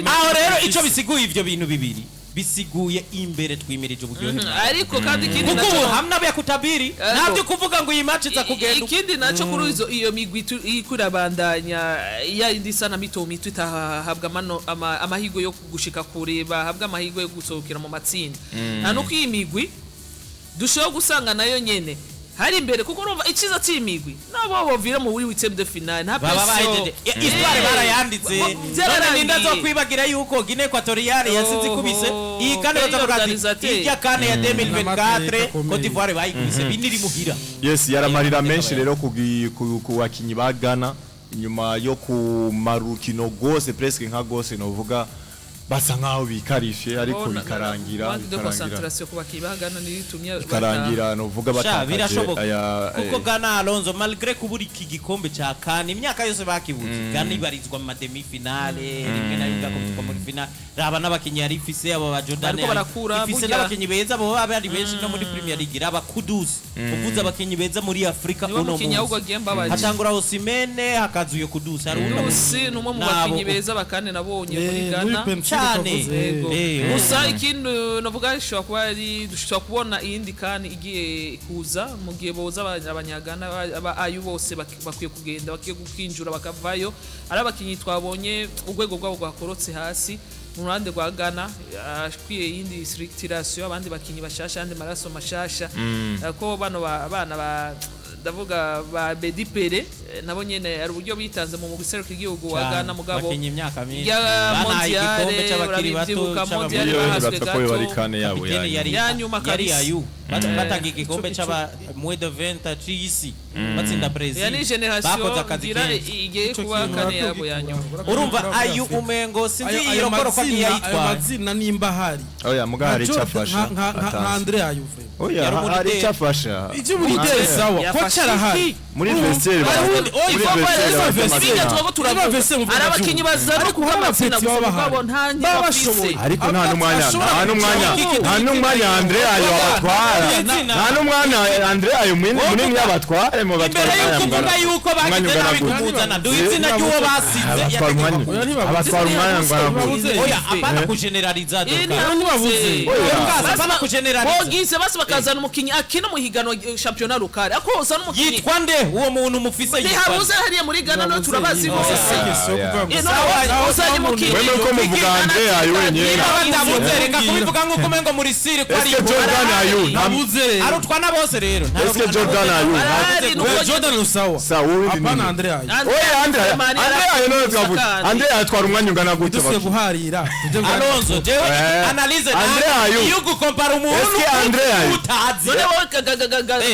Aho rero ico bisiguye, ivyo bintu bibiri bisiguye imbere twimirije uburyohe bwawe. Ariko kandi ikindi Kuko ubu naco hamwe n'abakutabiri ntabyo kuvuga ngo iyi match iza kugenda uko. Ikindi naco kuri izo iyo migwi iriko irabandanya ya indi isa na mito mito itahabwa amahirwe yo gushika kure, bahabwa amahirwe yo gusohokera mu matsinda, nta nuko iyi migwi dushobora gusanga nayo nyene hari imbere, kuko urumva iciza c'imigwi nabo bovira mu huitième de finale nta Baba pression. bahejeje. Histoire barayanditse. None Byararangiye. ninda zo kwibagira yuko Guinea Equatoriale yasize ikubise iyi kane, Pays bazavuga ati organisateur. irya kane ya 2024 N'amateka akomeye. Cote d'Ivoire bayikubise biniri muhira. Yes, yaramarira menshi rero ku bakinyi ba Ghana inyuma yo kumara urukino rwose, presque nka rwose novuga, basa nkaho bikarishe, ariko bikarangira Manque de bikarangira concentration ku bakinyi ba Ghana nitumye bikarangira novuga Sha batakaje birashoboka aya kuko Ghana, Alonso, malgré kubura iki gikombe ca CAN, imyaka yose bakibuze, Ghana ibarizwa mu demi finale rimwe na rimwe igakubitwa muri finale. Raba n'abakinyi yari ifise, abo ba Jordan Bariko barakura, ifise burya. n'abakinyi beza bo baba ari benshi no muri Premier League. Raba Kudus, uvuze abakinyi beza muri Afrika Niwe uno mukinyi ahubwo munsi, agiye mbabaje. hatangura Osimhen, hakaza uyo Kudus, hari uwundi. Kudus ni umwe mu Nabo. bakinyi beza bakane nabonye muri Ghana. Cane. Yego. Gusa ikindi navuga ishobora kuba ari dushobora kubona iyindi kani igiye kuza mu gihe boza abanyagana aba ayu bose bakwiye kugenda, bakwiye gukinjura bakavayo, ari abakinyi twabonye urwego rwabo rwakorotse hasi mu ruhande rwa Ghana, akwiye iyindi structuration, abandi bakinyi bashasha, andi maraso mashasha. Ko bano abana ba ndavuga ba Bedi Pere, nabo nyene hari uburyo bitanze mu mugwi igihugu wa Cane. Ghana, mugabo Bakinye imyaka myinshi, ya banahaye igikombe Mondiale, c'abakiri bato. urabivyibuka, Mondiale Iyo bahaswe batsa ko bari gato. kane yabo Kapiteni yanyu. yari Ya nyuma yari kabisa. ayu batanga igikombe c'aba moins de 20 c'isi, batsinda Brazil. Ya ni generation Bakoze akazi ngira kenshi. igiye kuba kane yabo ya nyuma. Urumva ayu umengo sinzi iyo korokwa ayo ntiyayitwaye. Mazina nimba ahari Oya, muga hari Nka icyo afasha. nka Atanze. Andre Ayew vraiment. Oya, Yari hari umulideri. icyo afasha. Ivyo umulideri sawa, Yafashe coach arahari. iki? Muri vestiaire Ubundi- oya, muri iva- vestiaire iva bafite vestiaire. Ibyo amazina. twaba turavuga. Niba vestiaire mu Ari abakinyi baza no Ariko kuba hari amazina abapeti gusa baba mugabo bahari. nta Baba ntibafise. bashoboye. Ariko nta n'umwanya nta n'umwanya nta n'umwanya Andre Ayew abatwara. Izina. Nta n'umwanya Andre Ayew munini yabatwara mu batwara. Imbere y'uko uvuga yuko bagize nabi kumuzana, duha izina ry'uwo basize. Abatwara umwanya Oya, ntibabuze. abatwara umwanya ngana gute? Ntibabuze. Oya, apana kugeneraliza. Iyi Doka Ntibabuze. Oya. Dorcas, apana kugeneraliza. Bogize basi bakazana umukinyi akina mu higanwa shampiyona locale, ako uzana umukinyi Yitwa nde uwo muntu mufise? Yitwa nde? Ntihabuze hariya muri Ghana no turabazi bose. Yeah. Uzanye umukinyi Wewe uko muvuga Andre Ayew wenyine. Niba batabuze, reka kubivuga nk'uko umengo muri siri ko ari Eske Jordan Ayew Ntabuze. arutwa na bose rero. Eske Jordan Ayew Arahari, nuko Oya, Jordan Rusawa. Sa wowe Apana Andre Ayew. Oya, Andre Andre Ayew none twavuze Kandi. Andre Ayew atwara umwanya ungana gute? Dusuye guharira. Tujye Alonso, jewe Eh. analyse Andre Ayew. iyo gukompara umuntu Eske Andre Ayew? utazi. None wowe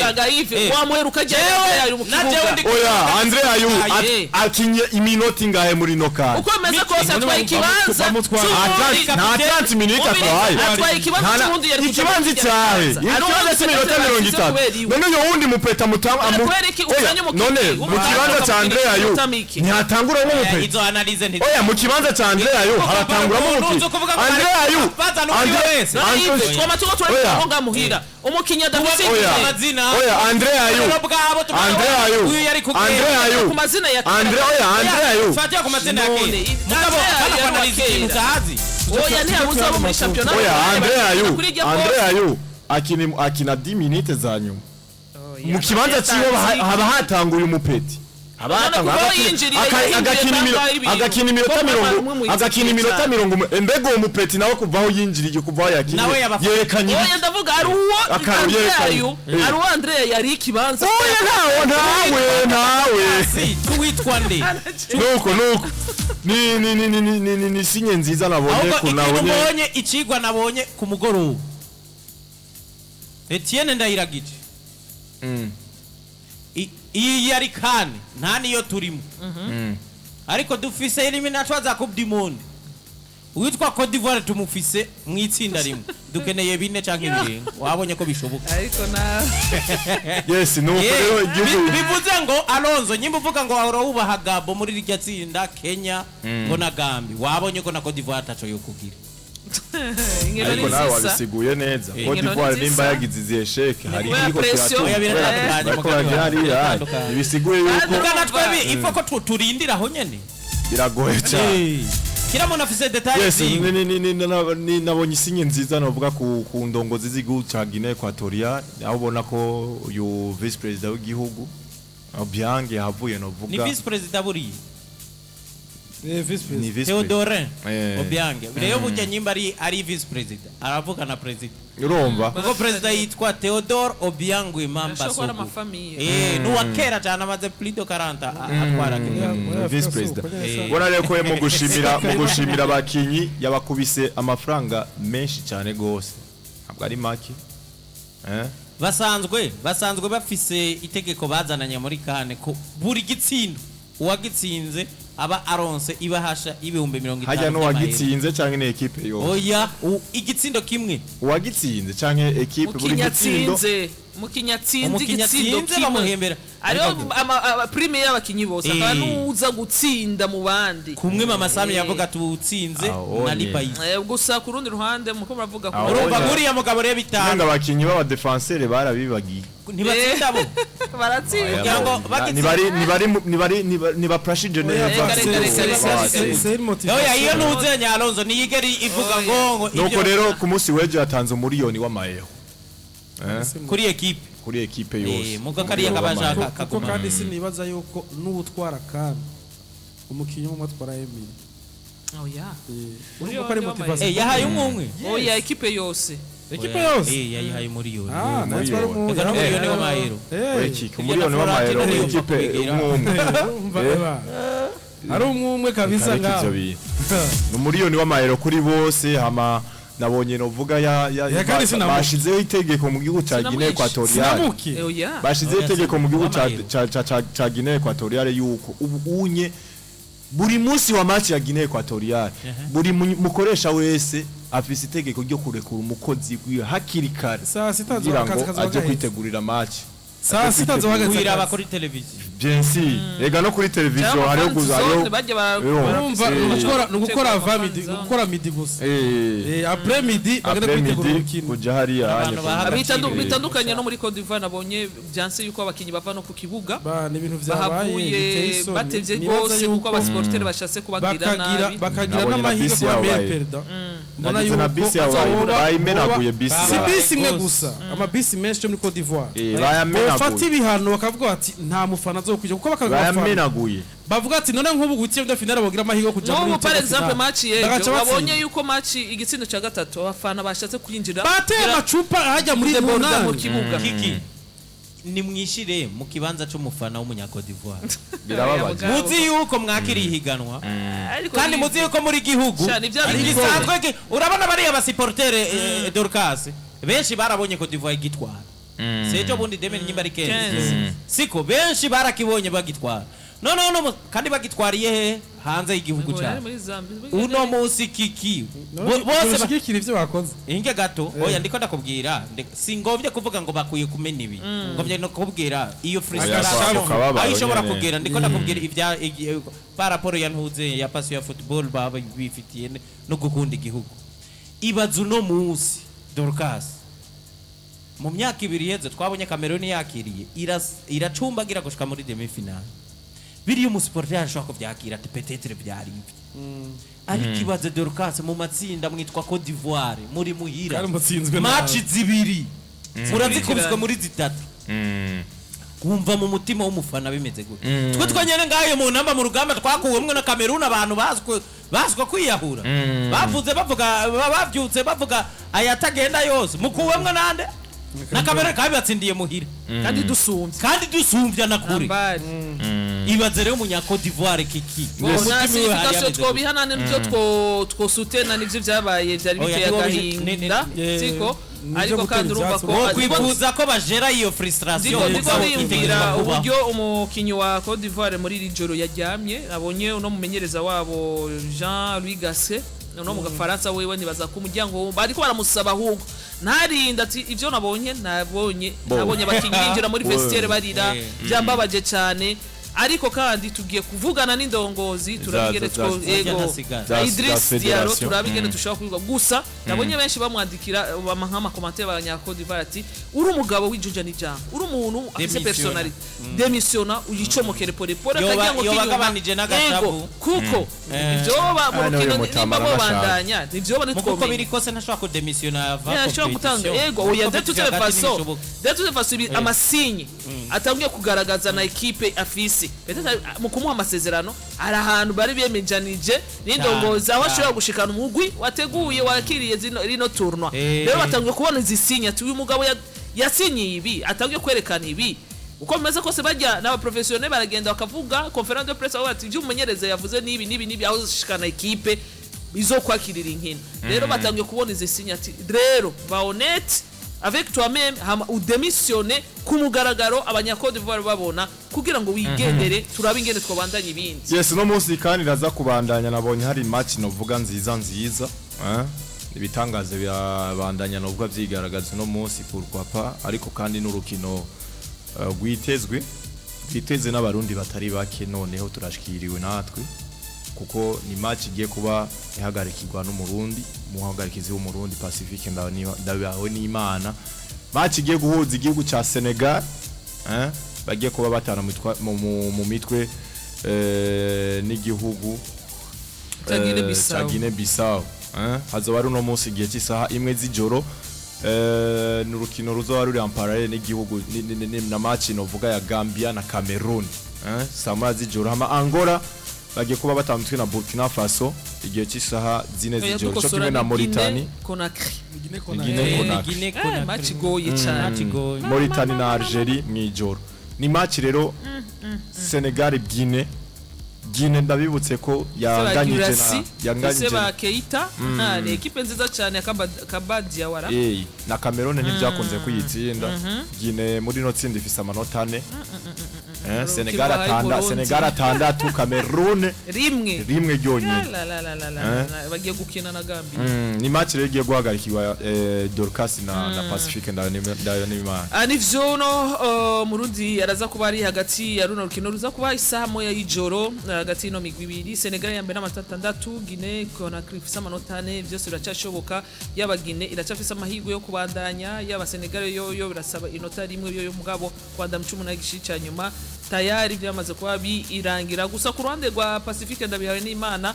Gagayive wamuheruka Jewe mu na jewe kibuga. ndi Oya, Andre Ayew Aye. akinye iminota ingahe muri no kane? Uko bimeze kose atwaye ikibanza bamutwara. c'uwundi. Nta 30 minutes atwaye. Atwaye ikibanza c'uwundi yari kuja Ikibanza mu cyahe? kibanza. Ikibanza cy'iminota 30. Kubera iwe. None uyo wundi mupeta mutanga None kubera iki uzanye umukinyi none mu w'umuhanga kibanza cya Andre ukamukinisha Ayew iminota mike? ntihatanguramo umupeta? Izo analyse nti Oya, mu kibanza cya Andre Ayew haratanguramo Umuntu umupira. uzi kuvuga ngo Andre Ayew bazana undi wese. None Andre Yves, twama turiko Oya. turabivuga ngaha muhira umukinyi adafise Oya. igihe. Amazina Oya, Andre Ayew rero bwabo tuvuga Andre ngo Ayew uyu yari kugenda. Andre Ayew Ku mazina ya kera. Andre oya Andre Ayew Fatiya ku mazina ya None, kera, mugabo Andre apana Ayew kuanaliza wa ikintu kera. utazi. Oya, ntihabuze abo muri shampiyona Oya, Andre Ayew Kuri irya Andre poste. Ayew akina 10 minutes za nyuma. Oya, Mu kibanza ciwe haba hatanguye umupeti. Haba None hatanguye kuko yinjiriye, yinjiriye kangahe ibintu? Agakina iminota Ko mirongo umwe mu agakina iminota cyane. mirongo mbega uwo mupeti nawe kuva aho yinjiriye, kuva aho yakiniye Nawe yabafata. yerekanye Oya, ibiki? ndavuga ari uwo Akantu Andre yerekanye. Ayew, ari uwo Andre yari ikibanza. Oya, ntawe ntawe ntawe. Si tuwitwa nde? Nuko nuko Ni signe nziza nabonye Ahubwo ku ikintu nabonye. mbonye, icigwa nabonye ku mugoroba, Etienne Ndayiragije, iyi yari CAN nta niyo turimo, ariko dufise éliminatoires za Coupe du Monde. Uwitwa Cote d'Ivoire tumufise mu itsinda rimwe, dukeneye bine canke birenga. Wabonye ko bishoboka. Ariko na Yes, nuko rero igihugu Bivuze ngo Alonso, nyimba uvuga ngo wahora wubaha Gabo muri rirya tsinda, Kenya ngo na Gambi, wabonye ko na Cote d'Ivoire ataco yo kugira. Inkino Ariko ni nawe zisa. wabisiguye neza. Cote Inkino ni d'Ivoire zisa. nimba yagize izi échecs, hari Kubera ikiriko pression. kiratumva. Oya, biratandukanye, Bariko mugabo baragira hariya, biratandukanye. ntibisiguye yuko Mugana twebwe ifo ko turindira aho nyene. Biragoye cyane. Kila muntu afise détails Yes. ziwe. Nabonye isinye nziza novuga ku ndongozi z'igihugu ca Guinée Equatoriale, aho ubona ko uyu vice président w'igihugu Obiang yahavuye Ni novuga. vice président buriya. Vice Ni president. vice président. Theodorin Eh. Obiang rero burya nyimba ari vice président, aravuga na président, Urumva. kuko président yitwa Theodore Obiang Nguema Ashobora kuba ari Mbasogo. amafamiye. N'uwa kera cyane, amaze plus de 40 atwara Guinea. Vice président. Ubona rero ko mu gushimira abakinyi yabakubise amafaranga menshi cyane gose, ntabwo ari make, eh. Basanzwe bafise itegeko bazananye muri CAN ko buri gitsindo uwagitsinze aba aronse ibahasha 50,000 Hajya by'amayero. n'uwagitsinze canke ni ekipe yose? Oya, igitsindo kimwe. Uwagitsinze canke ekipe, buri Umukinnyi gitsindo. atsinze, umukinnyi atsinze Umukinnyi igitsindo atsinze kimwe bamuhembera. Hariho Ariko- prime y'abakinyi bose, akaba n'uza gutsinda mu bandi. Kumwe mama Sami Eh. yavuga ati utsinze Aho na nye. lipayizi. Gusa ku rundi ruhande muko muravuga ko Aho Urumva nye. nk'uriya mugabo rero Nenga 5 abakinyi b'abadefenseur barabibagiye. Ntibatsinda bo. Baratsinda. Kugira ngo bagitsinda- Ntibari ntibaprashije neza. Reka, reka, reka, reka, reka. C'est une motivation. Oya, iyo ntuze Alonso ntiyigera ivuga ngo Nuko ibyo rero ku munsi w'ejo yatanze 1 miliyoni w'amayero. Kuri ekipe. Kuri ekipe yose. Muga kariya 1 miliyoni kabashaka w'amayero. Kuko kaguma. kandi sinibaza yuko n'uwutwara CAN, umukinnyi umwe atwara Emile. Oya. Urumva ko ari motivation. Yahaye umwe umwe. Oya, ekipe yose. Ekipe yose. Yayihaye 1 miliyoni. Ah, natwe ari 1 miliyoni. Reka 1 miliyoni w'amayero. Ekipe 1 miliyoni w'amayero, ekipe umwe umwe. Urumva eba. Ari umwe umwe kabisa Ariko ivyo ngaho. bintu ni 1 miliyoni w'amayero kuri bose. Hama nabonye novuga ya Ya, kandi sinamuke. bashizeho itegeko mu gihugu ca Guinea Sinamwishe. Equatoriale. Sinamuke. Oya. Bashizeho Oya, itegeko mu gihugu w'amayero. ca Guinea Equatoriale yuko ubu unye buri munsi wa match ya Guinea Equatoriale, buri mukoresha wese afise itegeko ryo kurekura umukozi wiwe hakiri kare Saa sita kugira akazi ngo kazoba aje gaheze. kwitegurira match. Saa sita zohagaze. Kuyiraba kuri televiziyo. Bien sûr, ega no kuri televiziyo Cyangwa hariho fan guza zone, hariho bajya Urumva ni ugukora Gutegura avant midi, fan ni ugukora midi gusa. Après midi bagenda Après kwitegura midi urukino. kuja hariya Abantu hanye baha agaciro. Bitandukanye no muri Cote d'Ivoire, nabonye byanse yuko abakinyi bava no ku kibuga Ba ni ibintu vyabaye biteye bahavuye isoni. batevye Nibaza rwose yuko kuko abasupporters bashatse kubagira bakagira nabi. bakagira Nabonye na n'amahirwe bisi kuba yabaye. meilleur perdant. Mbona Nagize na yuko bisi yabaye bayimenaguye bisi si yabaye. bisi imwe Rwose. gusa, amabisi menshi yo muri Cote d'Ivoire. Eh, Bafata bayamenaguye. ibihano bakavuga bati nta mufana azokwija kuko bakavuga abafana. Bayamenaguye. Bavuga ati none nk'ubu huitième de finale bogira amahirwe yo kuja muri N'ubu par huitième de exemple finale. match y'ejo Bagaca batsinda. wabonye yuko match igitsindo cya gatatu abafana bashatse kwinjira Bateye amacupa hajya muri kudeborda mu munani. kibuga. Kiki nimwishire mu kibanza c'umufana w'umunya Cote d'Ivoire. Birababaje. Oya, Muzi yuko mwakiriye ihiganwa Ariko kandi muzi yuko muri gihugu Sha, ni bya bindi. gisanzwe urabona bariya basupportere, Dorcas, benshi barabonye Cote d'Ivoire igitwara sejo bundi demeni nyimba ari kenzi. Kenzi. Siko benshi barakibonye bagitwara noneho no kandi bagitwariye he? Hanze y'igihugu Ngo yari cyabo. muri Zambia. Uno munsi kiki bose Bashigikira ivyo bakoze. Inge gato, oya, ndiko ndakubwira, singombye kuvuga ngo bakwiye kumena ibi, ngombye no kubwira iyo frustration Ako kababaro aho ishobora nyene. kugera. Ndiko ndakubwira ibya par rapport ya ntuze ya passion ya football baba bifitiye no gukunda igihugu. Ibaza uno munsi Dorcas, mu myaka 2 iheze twabonye Cameroon yakiriye iracumbagira gushika muri demi finale. Biriya umusupporter ashobora kuvyakira ati peut-être byari ibyo, ariko ibaze Dorcas, mu matsinda mwitwa Cote d'Ivoire muri muhira, Kandi mutsinzwe nabi. match zibiri murazikubiswe muri zitatu, wumva mu mutima w'umufana bimeze gute? Twe twenyene ngayo mu namba mu rugamba twakuwemwe na Cameroon, abantu baswe kwiyahura, bavuze bavuga bavyutse bavuga ayatagenda yose, mukuwemwe nande? Na Cameroon kandi batsindiye muhira. Kandi dusumvye Kandi dusumvya na kure. Nambari. Ibaze rero umunya Cote d'Ivoire kiki. Bo, Umutima nta wiwe hari signification ameze gute? twobihana n'ivyo twosutena n'ivyo vyabaye vyari Oya, biteye agahinda, siko? nivyo Ariko gutera kandi urumva ivyatsi. ko Wokwifuza ko bajera iyo frustration. Ndiko mugabo ndiyumvira itegerezwa kubaho. uburyo umukinyi wa Cote d'Ivoire muri iri joro yaryamye, abonye uno mumenyereza wabo Jean Louis Gasset no mu Gafaransa wewe, nibaza ko umuryango bariko baramusaba ahubwo ntarinda ati ivyo nabonye nabonye Bo. nabonye abakinyi binjira muri vestiaire barira, byambabaje cyane, ariko kandi tugiye kuvugana n'indongozi turabigene two ego ntasigara. na Idriss Za Diallo federation. turabigene dushobora kubivuga. Gusa nabonye benshi bamwandikira nk'amakomantere abanya Cote d'Ivoire ati uri umugabo w'ijunja n'ijambo, uri umuntu afise Demisiona. personality, demisiona uyicomokere pole pole Yoba- akagira ngo yoba kinyuma. agabanije n'agashavu. Ego, kuko ivyoba mu Ah, rukino n'uyu nimba mutama arabashaje. bobandanya ntivyoba Muko uko ntitwomenya. biri kose ntashobora kudemisiyona ava Ashobora gutanga competition. ego oya, de toute Competition hagati façon, ntibishoboka. de toute façon amasinye atangiye kugaragaza na equipe afise. Peut-être mu kumuha amasezerano hari ahantu bari bemejanije n'indongozi aho ashobora gushikana umugwi wateguye wakiriye zino rino tournoi. Rero batangiye kubona izi sinya ati uyu mugabo yasinyiye ibi, atangiye kwerekana ibi. Uko bimeze kose bajya n'abaprofessionnel baragenda bakavuga conférence de presse aho bati ibyo umumenyereza yavuze n'ibi n'ibi n'ibi, aho zishikana equipe izokwakirira inkino. Rero batangiye kubona izi sinya ati rero ba honnête avec toi-même, hama udémissionne ku mugaragaro abanya Cote d'Ivoire babona kugira ngo wigendere, turabe ingene twabandanya ibindi. Yes, no munsi kandi iraza kubandanya, nabonye hari match novuga nziza nziza, eh? Ibitangazo birabandanya novuga vyigaragaza no munsi, pourquoi pas, ariko kandi n'urukino rwitezwe rwiteze n'abarundi batari bake. Noneho turashikiriwe natwe kuko ni match igiye kuba ihagarikirwa n'umurundi, umuhagarikizi w'umurundi Pacifique Ndabawe n'Imana. Match igiye guhuza igihugu ca Senegal, eh, bagiye kuba batana mu mitwe n'igihugu Ca Guinea ca Bissau. Guinea Bissau, eh, hazoba ari uno munsi igihe cy'isaha 1 z'ijoro. Ni urukino ruzoba ruri en parallèle n'igihugu na match novuga ya Gambia na Cameroon, saa 1 z'ijoro. Hama Angola bagiye kuba batandukanye na Burkina Faso igihe cy'isaha 4 Oya, z'ijoro, cyo dukosora kimwe na ni Mauritania. Guinea Conakry. Guinea Conakry. Guinea Conakry. Guinea Eh, match Conakry. igoye cyane. Match igoye. Mauritania na Algerie mw'ijoro. Ni match rero Senegal Guinea. Guinea ndabibutse ko yanganyije na yanganyije ba Keita. Ah, ni equipe nziza cyane ya Kaba Diawara. Na Cameroon ntibyakunze kuyitsinda. Guinea muri no tsinda ifise amanota 4. Senegal Urukino Burundi. Senegal 6, Cameroon rimwe. Rimwe ryonyine. La la la la la la, bagiye gukina na Gambia. Ni match rero igiye guhagarikirwa Dorcas na Pacifique Ndayonimana. Ah, nivyo no Murundi araza kuba ari hagati ya runo rukino ruza kuba isaha 1 y'ijoro, hagati y'ino migwi ibiri. Senegal ya mbere n'amanota 6, Guinea Conakry ifise amanota 4. Vyose biracashoboka, yaba Guinea iracafise amahirwe yo kubandanya, yaba Senegal yo birasaba inota rimwe yo mugabo kubandanya mu 18 gice ca nyuma tayari byamaze kuba birangira. Gusa ku ruhande rwa Pacifique Ndabihawe n'Imana,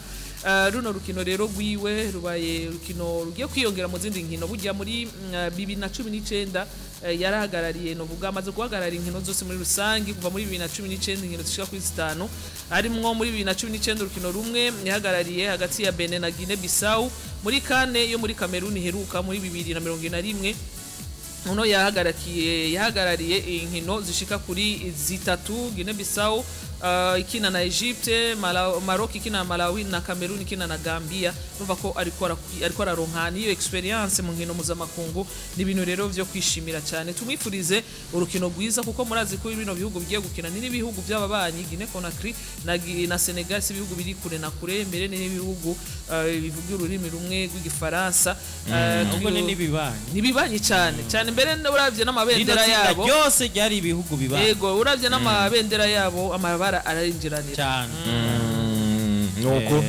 runo rukino rero rwiwe rubaye rukino rugiye kwiyongera mu zindi nkino. Burya muri 2019 yarahagarariye, novuga amaze guhagarara inkino zose muri rusange kuva muri 2019, inkino zishika kuri zitanu, harimwo muri 2019 urukino rumwe yahagarariye hagati ya Benin na Guinea Bissau muri kane yo muri Cameroon iheruka muri 2021. Uno yahagarariye inkino zishika kuri zitatu: Guinea Bissau ikina na Egypte, Maroc ikina na Malawi na Cameroon ikina na Gambia. Urumva ko ariko araronka niyo experience mu nkino mpuzamakungu. Ni ibintu rero vyo kwishimira cyane, tumwifurize urukino rwiza kuko murazi ko bino bihugu bigiye gukina ni n'ibihugu by'ababanyi. Guinea Conakry na Senegal si ibihugu biri kure na kure, mbere ni n'ibihugu bivuga ururimi rumwe rw'igifaransa. Ahubwo ni n'ibibanyi. Nibibanyi cyane cyane, mbere uravye Rino n'amabendera tsinda yabo ryose ryari ibihugu bibanyi. Yego, uravye n'amabendera yabo amabara ararinjiranira. Cyane. Nuko